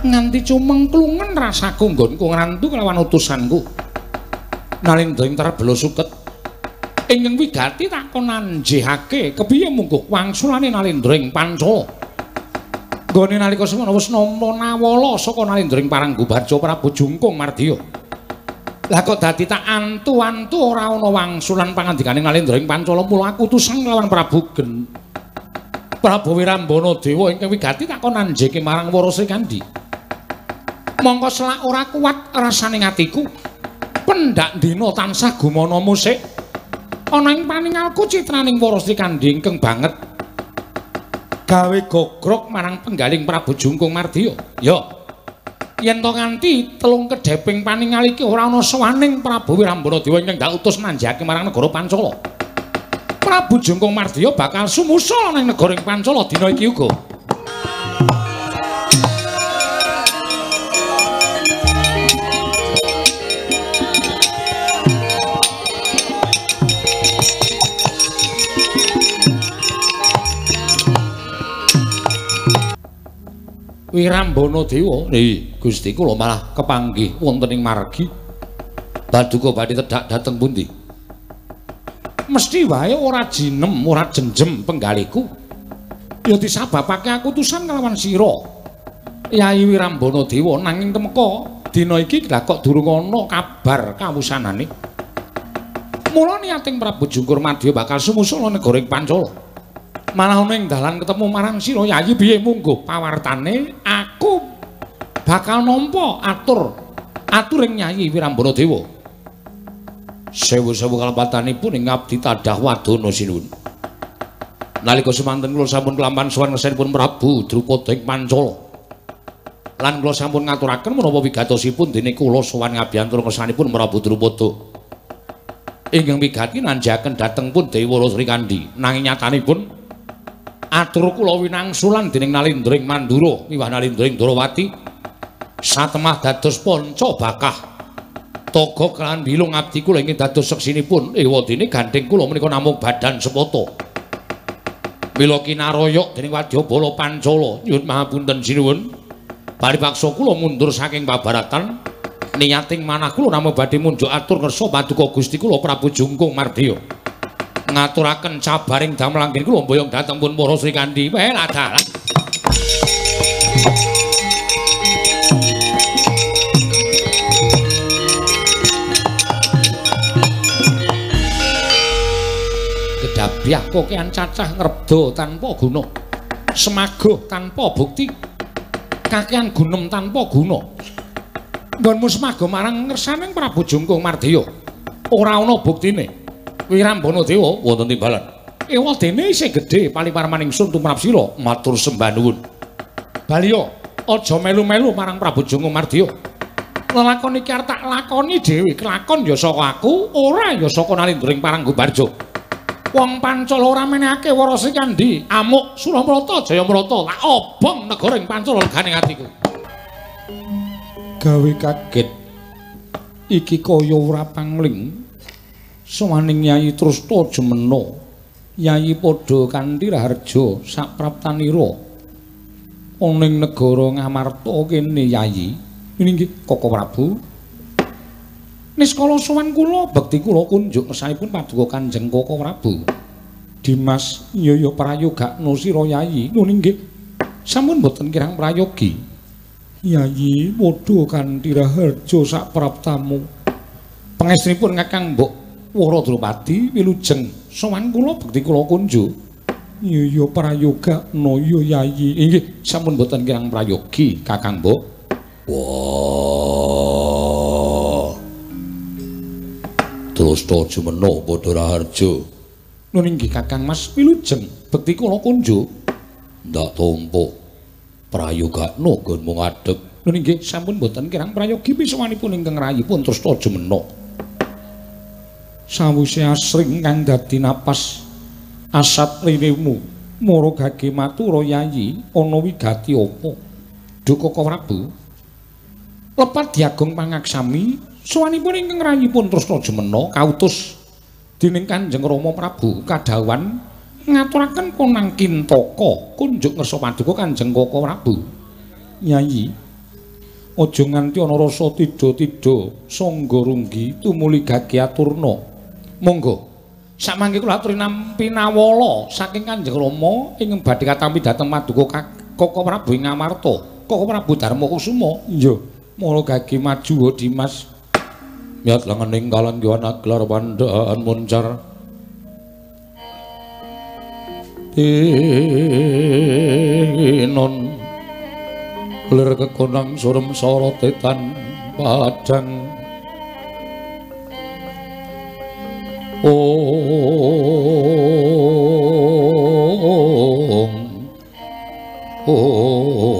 [SPEAKER 1] Nganti cumengklungen rasaku nggonku ngrantu kelawan utusanku.
[SPEAKER 2] Nalindra ing Trabela suket ingkang wigati takon nanjihake kepiye mungguh wangsulane Nalindra ing Pancala. Nggone nalika semono wis nampa nawala saka Nalindra ing Paranggubarja Prabu Jungkung Mardiya. Lah kok dadi tak antu-antu ora ana wangsulan pangandikane Nalindra ing Pancala, mula aku utusan kelawan Prabu Gen Prabu Wirambana Dewa ingkang wigati takon nanjihake marang Wara Srikandhi. Mongko selak ora kuat rasane atiku. Pendak dina tansah gumana musik. Ana ing paningalku citraning Wara Srikandhi ingkang banget gawe gogrok marang penggaling Prabu Jungkung Mardiya. Ya. Yen to nganti telung kedheping paningal iki ora ana sowaning Prabu Wirambana Dewa ingkang dak utus nanjihake marang negara Pancala. Prabu Jungkung Mardiya bakal sumusul nang negara ing Pancala dina iki uga. Wirambana Dewa, nggih Gusti kula malah kepanggih wonten ing margi. Paduka badhe tedhak dhateng pundi? Mesti wae ora jinem, ora jenjem penggaliku. Ya disababake aku utusan kelawan sira. Yai Wirambana Dewa, nanging temeka dina iki lha kok durung ana kabar kawusanane. Mula niating Prabu Jungkur Mardiya bakal sumusul negara ing Pancala. Malah ana ing dalan ketemu marang sira, Yayi piye mungguh pawartane aku bakal nampa atur aturing Yayi Wirambana Dewa. Sewu-sewu kalepatanipun ing abdi tadah wadana sinuwun. Nalika semanten kula sampun kelampahan sowan ngersanipun Prabu Drupada ing Pancala. Lan kula sampun ngaturaken menapa wigatosipun dene kula sowan ngabiyantura ngersanipun Prabu Drupada. Ingkang wigati nanjaken dhateng pun Dewa Srikandhi. Nanging nyatanipun atur kula winangsulan dening Nalindra ing Mandura miwah Nalindra ing Ndrawati satemah dados panca bakah toga kelawan bilung abdi kula ingkang dados seksinipun ewadene gandheng kula menika namung badan sepata mila kinaroyok dening wadyabala Pancala. Nyuwun mahapunten sinuwun, paripaksa kula mundur saking pabaratan niyating manah kula namung badhe munjuk atur kersa paduka Gusti kula Prabu Jungkung Mardiya ngaturaken cabaring damel anggen kula mboyong dhateng pun Wara Srikandhi. Weh dalah. Kedabyah kokean cacah ngrebda tanpa guna, semaguh tanpa bukti, kakean gunem tanpa guna. Nggonmu semaguh marang ngersaning Prabu Jungkung Mardiya ora ana buktine. Wirambana Dewa wonten timbalan. Ewadene isih gedhe paliparman ingsun tumrap sira matur sembah nuwun. Baliya aja melu-melu marang Prabu Jonggo Mardiya. Lelakon iki arep tak lakoni dhewe, kelakon ya saka aku, ora ya saka Nalindra ing Paranggubarja. Wong Pancala ora menehake Wara Srikandhi, amuk Suramrata Jayamrata, tak obong negara ing Pancala legane atiku. Gawe kaget iki kaya ora pangling. Sowaning Yayi Trusta Jumena, Yayi padha kanthi raharja sapraptanira ana ing negara Ngamarta kene Yayi. Inggih Koko Prabu. Niskala sowan kula bekti kula kunjuk ngersanipun paduka Kanjeng Koko Prabu. Dimas ya prayogakno sira Yayi. Nun inggih. Sampun boten kirang prayogi. Yayi padha kanthi raharja sapraptamu. Pangestunipun Kakang Mbok Wara Drupadi wilujeng sowan kula bekti kula kunjuk. Ya prayogakno ya Yayi. Inggih sampun boten kirang prayogi Kakang Mbok. Wah. Trusta Jumena padha raharja. Nun inggih Kakang Mas wilujeng bekti kula kunjuk. Ndak tompo. Prayogakno nggonmu ngadhep. Nun inggih sampun boten kirang prayogi pisowanipun ingkang rayipun Trusta Jumena. Sawise asring kang dadi napas asat rinimu mara gage matura Yayi ana wigati apa? Duh Koko Prabu. Lepat diagung pangaksami sowanipun ingkang rayipun Trusta Jumena kautus dening Kanjeng Rama Prabu kadhawuhan ngaturaken konang Kintaka kunjuk ngersa paduka Kanjeng Koko Prabu. Yayi aja nganti ana rasa tida-tida sangga runggi tumuli gage aturna. Monggo samangke kula aturi nampi nawala saking Kanjeng Rama ingkang badhe katampi dhateng paduka Koko Prabu ing Ngamarta, Koko Prabu Darma Kusuma. Iya. Mula gage maju Dimas. Miyat lengening kalanggihan aglar pandhaan muncar. Tinon lir kekonang surem sorote tan padang. Ong ong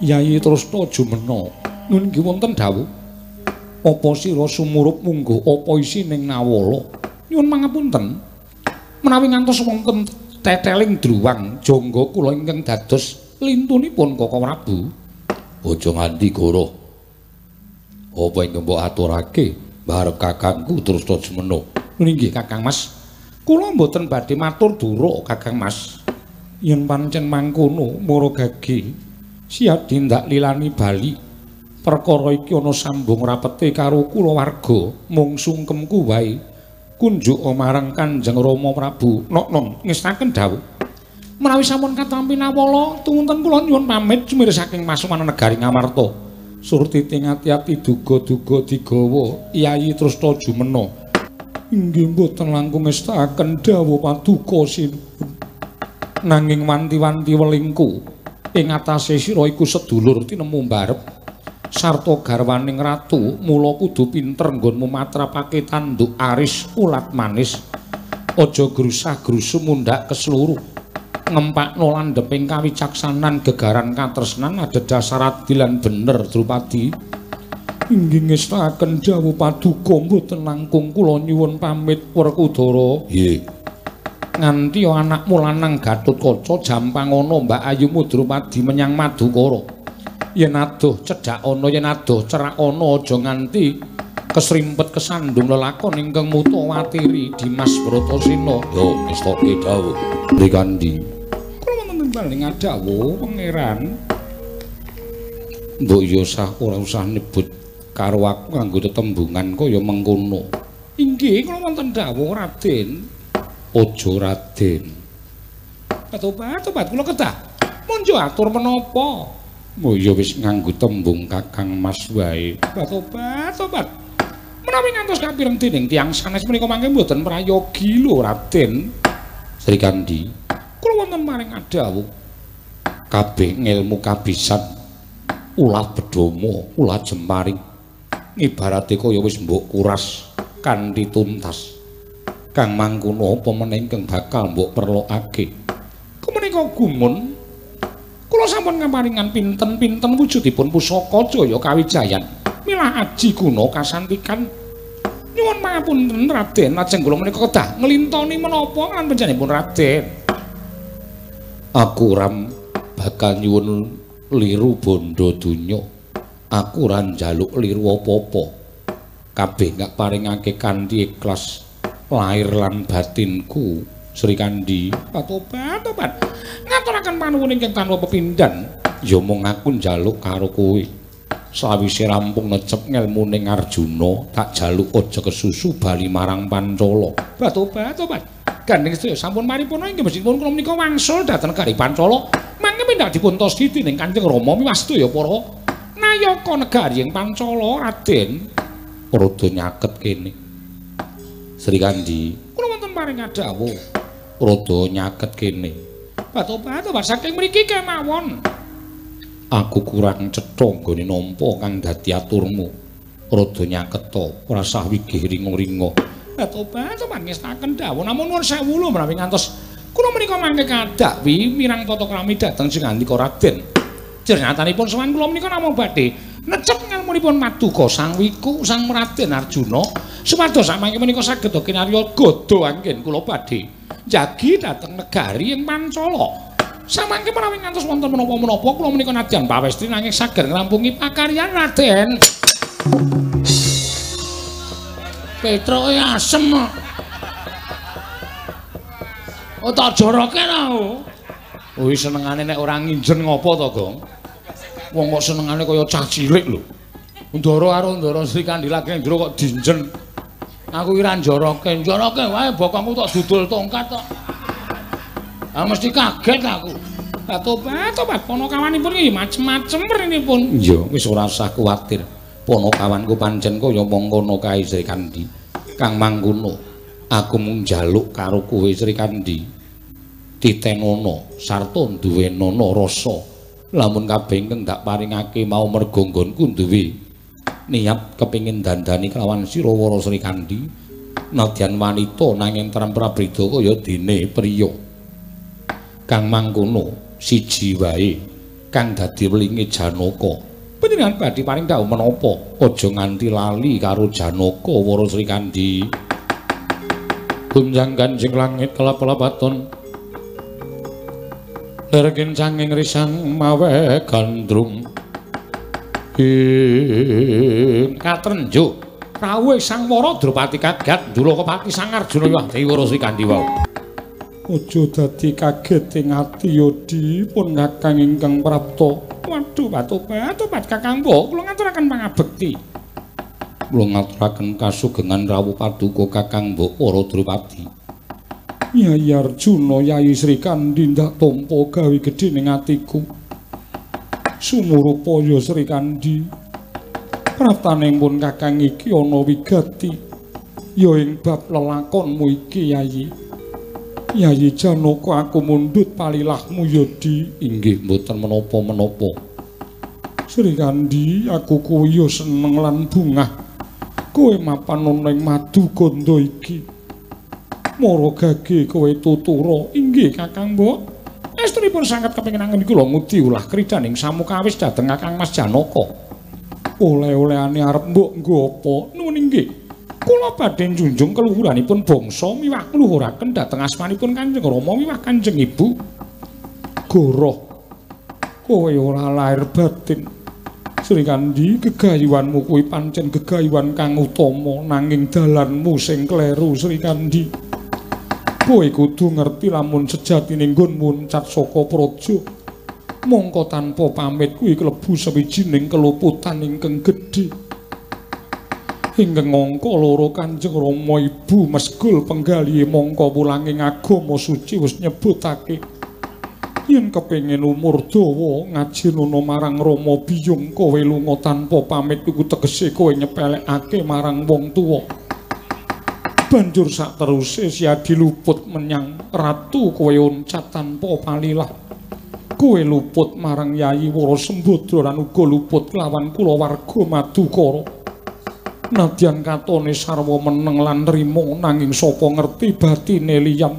[SPEAKER 2] Yayi Trusta Jumena nun inggih wonten dawuh. Apa sira sumurup mungguh apa isining nawala? Nyuwun pangapunten. Menawi ngantos wonten teteling druwang jangga kula ingkang dados lintunipun Koko Prabu. Aja nganti goroh. Apa ingkang mbok aturake mbarep kakangku Trusta Jumena? Nun inggih Kakang Mas. Kula mboten badhe matur duruk Kakang Mas. Yen pancen mangkono mara gage siap dindak lilani bali. Perkara iki ana sambung rapete karo kulawarga, mung sungkemku wae kunjuk marang Kanjeng Rama Prabu. Nok-nok ngestaken dawuh. Menawi sampun katampi nawala, tumunten kula nyuwun pamit sumir saking pasuman negari Ngamarta. Surtiti ngati-ati duga-duga digawa Yayi Trusta Jumena. Inggih mboten langkung ngestaken dawuh paduka sinuwun. Nanging wanti-wanti welingku ing atase sira iku sedulur tinemu mbarep sarta garwaning ratu, mula kudu pinter nggonmu matrapake tanduk aris ulat manis. Aja grusah-grusu mundhak kesluru. Ngempakno landheping kawicaksanan gegaran katresnan adhedhasar adil lan bener Drupadi. Inggih ngestaken dawuh paduka mboten langkung kula nyuwun pamit Werkudara. Nggih. Nganti anakmu lanang Gatotkaca jampangana Mbak Ayumu Drupadi menyang Madukara. Yen adoh cedhak ana yen adoh cerak ana aja nganti kesrimpet kesandung lelakon ingkang mutawatiri Dimas Bratasena. Yo ngestoke dawuh. Srikandhi. Kula wonten timbal ngadhawuh pangeran. Mbok yo sah ora usah nyebut karo aku nganggo tetembungan kaya mengkono. Inggih kula wonten dawuh Raden. Aja Raden. Tobat-tobat kula kedah. Monjo atur menapa? Oh ya wis nganggo tembung Kakang Mas wae. Tobat-tobat. Menawi ngantos kapireng dening tiyang sanes menika mangke mboten prayogi lho Raden. Srikandhi. Kula wonten maring adhawuh. Kabeh ngelmu kabisan ulah bedama, ulah jemparing. Ibarate kaya wis mbok kuras kanthi tuntas. Kang mangkono apa meneh ingkang bakal mbok perlokake. Kumenika gumun kula sampun ngaparingan pinten-pinten wujudipun pusaka Jaya Kawijayan milah aji guna kasantikan. Nyuwun pangapunten Raden, lajeng kula menika kedah nglintoni menapa lan panjenenganipun Raden. Aku ora bakal nyuwun liru bondo donya. Aku ora njaluk liru apa-apa. Kabeh gak paringake kanthi ikhlas lahir lan batinku. Sri Kandi, patobat tobat. Ngaturaken panuwun ingkang tanpa pepindhan. Ya mung aku njaluk karo kowe. Sawise rampung necep ngelmune Arjuna, tak jaluk aja kesusu bali marang Pancala. Patobat tobat. Gandeng sedaya sampun maripurna inggih mesthipun kula menika wangsul dhateng negari Pancala. Mangke pindah dipun tosti dening Kanjeng Rama miwah sedaya para nayaka negari ing Pancala. Raden rada nyaket kene. Sri Kandi, kula wonten paring dawuh. Rada nyaket kene. Patobat-tobat saking mriki kemawon. Aku kurang cetha nggone nampa kang dadi aturmu. Rada nyaket to, ora sah wigih ringa-ringa. Patobat-tobat ngestaken dawuh namung nuwun sewu lho menawi ngantos kula menika mangke kadakwi mirang tata krami dhateng sing ngandika Raden. Jernyatanipun sowan kula menika namung badhe necep ngelmunipun Maduka Sang Wiku Sang Raden Arjuna supados samangke menika saged kinarya gada anggen kula badhe njagi dhateng negari ing Pancala. Samangke menawi ngantos wonten menapa-menapa kula menika nadyan pawestri nanging saged ngrampungi pakaryan Raden. Petroke asem. Oh tak joroke ta. Kuwi senengane nek ora nginjen ngopo to, Gong? Wong kok senengane kaya cah cilik lho. Ndara karo Ndara Sri Kandi lagi njero kok dinjen. Aku ora njoroke, njoroke wae bokongku tok dudul tongkat tok. Ah mesti kaget aku. Tobat-tobat ponokawanipun iki macem-macem mrinipun. Iya, wis ora usah kuwatir. Ponokawanku pancen kaya mangkono kae Sri Kandi. Kang mangkono aku mung njaluk karo kowe Sri Kandi. Titenono sarta duwenono rasa. Lamun kabeh ingkang dak paringake mau merga nggonku duwe niat kepengin dandani kelawan sira Wara Sri Kandi. Nadyan wanita nanging trem prabrida kaya dene priya. Kang mangkono siji wae kang dadi welinge Janaka. Panjenengan badhe paring dawuh menapa? Aja nganti lali karo Janaka Wara Sri Kandi. Gunjang ganjing langit kelap-kelapaton. Lerkin sanging risang mawe gandrung. Ing katrenjuk rawuh Sang Wara Drupadi kaget ndulaka pati Sang Arjuna wah Dewi Wara Sri Kandi wau. Aja dadi kaget ing ati Yodi pun kakang ingkang prapta. Waduh patobat kakang mbok kula ngaturaken pangabekti. Kula ngaturaken kasugengan rawuh paduka kakang mbok Wara Drupadi. Yai Arjuna Yai Sri Kandi ndak tampa gawe gedhe ning atiku. Sumurupa ya Sri Kandi. Praptaning pun kakang iki ana wigati. Ya ing bab lelakonmu iki Yai. Yai Janaka aku mundhut palilahmu ya Di. Inggih mboten menapa-menapa. Sri Kandi aku kuwi ya seneng lan bungah. Kowe mapan ana ing Madugandha iki. Mara gage kowe tutura. Inggih kakang mbok. Estunipun sanget kepengin anggen kula ngudi ulah kridaning samukawis dhateng kakang Mas Janaka. Oleh-olehane arep mbok nggo apa? Nuwun inggih. Kula badhe njunjung keluhuranipun bangsa miwah ngluhuraken dhateng asmanipun Kanjeng Rama miwah Kanjeng Ibu. Goroh. Kowe ora lahir batin. Sri Kandi gegayuhanmu kuwi pancen gegayuhan kang utama nanging dalanmu sing kleru Sri Kandi. Kowe kudu ngerti lamun sejatine nggon muncat saka praja. Mongko tanpa pamit kuwi klebu sawijining keluputan ingkang gedhe. Ingkang angka loro Kanjeng Rama Ibu mesgul penggalihe mongko wulanging agama suci wis nyebutake yen kepengin umur dawa ngajinono marang Rama biyung kowe lunga tanpa pamit iku tegese kowe nyepelekake marang wong tuwa. Banjur sakteruse Siadi luput menyang ratu kowe oncat tanpa palilah. Kowe luput marang Yayi Wara Sembadra lan uga luput kelawan kulawarga Madukara. Nadyan katone sarwa meneng lan nrimo nanging sapa ngerti batine liyan.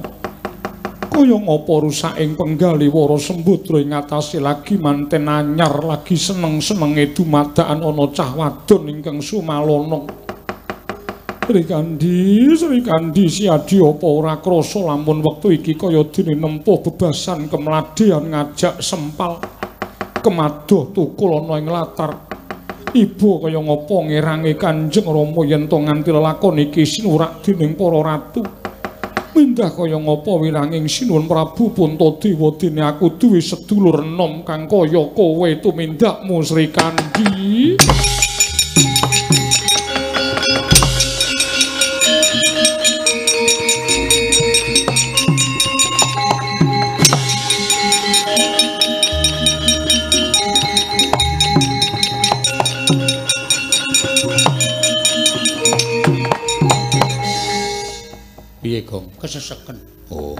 [SPEAKER 2] Kaya ngapa rusaking penggali wara sembudra ing atase lagi manten anyar lagi seneng-senenge dumadakan ana cah wadon ingkang sumalana. Srikandhi, Srikandhi siadi apa ora krasa lamun wektu iki kaya dene nempuh bebasan kemladean ngajak sempal kemadoh tukul ana ing latar. Ibu kaya ngapa ngerange Kanjeng Rama yen to nganti lelakon iki sinurak dening para ratu. Mindah kaya ngapa wiranging Sinuwun Prabu Puntadewa dene aku duwe sedulur enom kang kaya kowe tumindakmu Srikandhi.
[SPEAKER 1] Piye, Gong? Keseseken. Oh.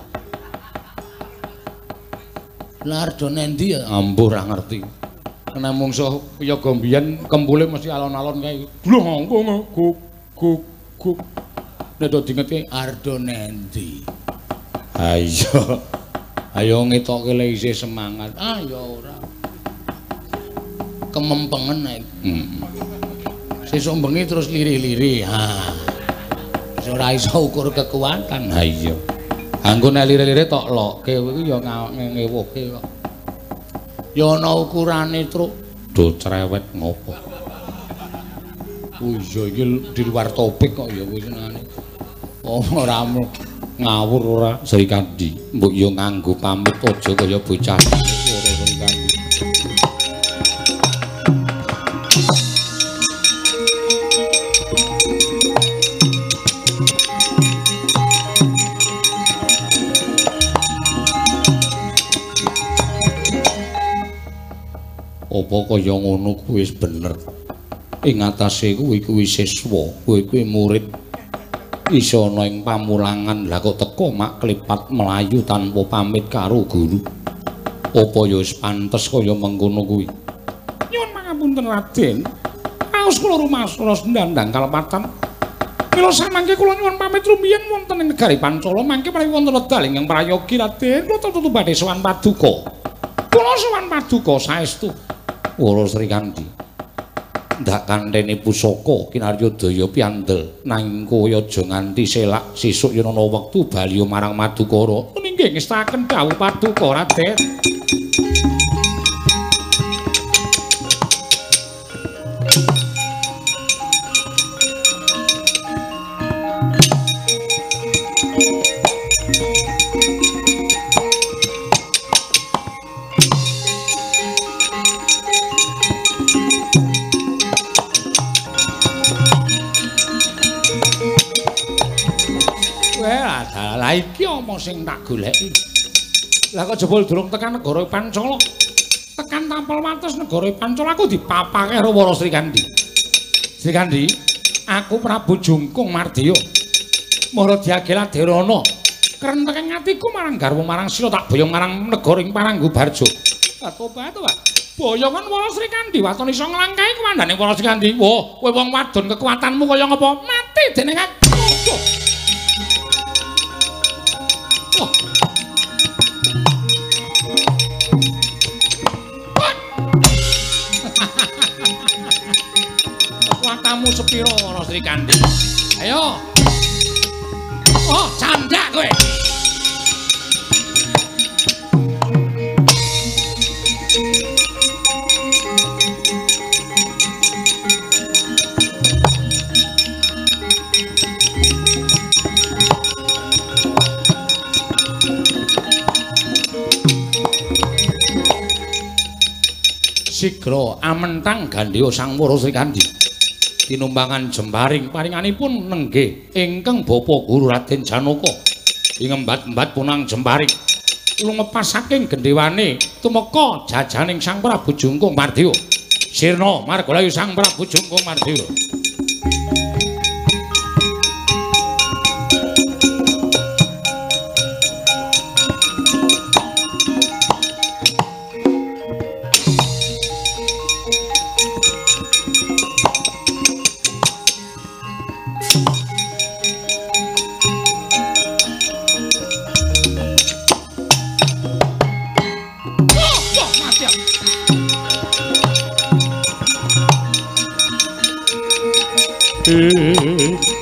[SPEAKER 1] Lah ardo nendi ya?
[SPEAKER 2] Ambuh ora ngerti. Kena mungsuh yoga mbiyen kempule mesti alon-alon kae. Glong guk guk guk. Nek do dingetke
[SPEAKER 1] ardo nendi.
[SPEAKER 2] Ha iya. Ayo ngetoke le isih semangat.
[SPEAKER 1] Ah ya ora. Kemempengen nek.
[SPEAKER 2] Heeh.
[SPEAKER 1] Sesuk bengi terus lirih-lirih. Ha. Ora iso ukur kekuatan.
[SPEAKER 2] Ha iya. Anggo nek lire-lire tok lokke kuwi ya ngewuhke kok.
[SPEAKER 1] Ya ana ukurane, Truk.
[SPEAKER 2] Do cerewet ngopo. Oh iya iki di luar topik kok ya kuwi senengane. Oh ora ngawur ora Srikandhi. Mbok yo nganggo pamit aja kaya bocah ora Srikandhi. Apa kaya ngono kuwi wis bener. Ing atase kuwi kuwi siswa, kowe kuwi murid. Iso ana ing pamulangan, lah kok teko mak klipat mlayu tanpa pamit karo guru. Apa ya wis pantes kaya mengkono kuwi? Nyuwun pangapunten Raden. Raos kula rumaos ndandang kalepatan. Mila samangke kula nyuwun pamit rumiyin wonten ing negari Pancala mangke menawi wonten wedal ingkang prayogi Raden kula tentu badhe sowan paduka. Kula sowan paduka saestu. Wara Srikandhi. Ndak kantene pusaka kinarya daya piandel nanging kowe aja nganti selak sesuk yen ana wektu bali marang Madukara. Nggih ngestaken dawuh paduka Raden. Lah iki apa sing tak goleki? Lah kok jebul durung tekan negara Pancala. Tekan tapel wates negara Pancala aku dipapake karo Wara Srikandhi. Srikandhi, aku Prabu Jungkung Mardiya. Mara diagela Derana. Krenteken atiku marang garwa marang sira tak boyong marang negara ing Paranggubarjo. Tobat, tobat. Boyongan Wara Srikandhi waton iso nglangkahi kuwandane Wara Srikandhi. Wah, kowe wong wadon kekuatanmu kaya ngapa? Mati dening aku. Oh. Kekuatanmu sepiro Wara Srikandhi? Ayo. Oh, candak kowe. Sigra amentang gandhewa Sang Wara Srikandhi. Tinumpangan jemparing paringanipun nenggih ingkang Bapa Guru Raden Janaka. Ing embat-embat punang jemparing lumepas saking gendhewane tumeka jajaning Sang Prabu Jungkung Mardiya. Sirna margalayu Sang Prabu Jungkung Mardiya. Ing.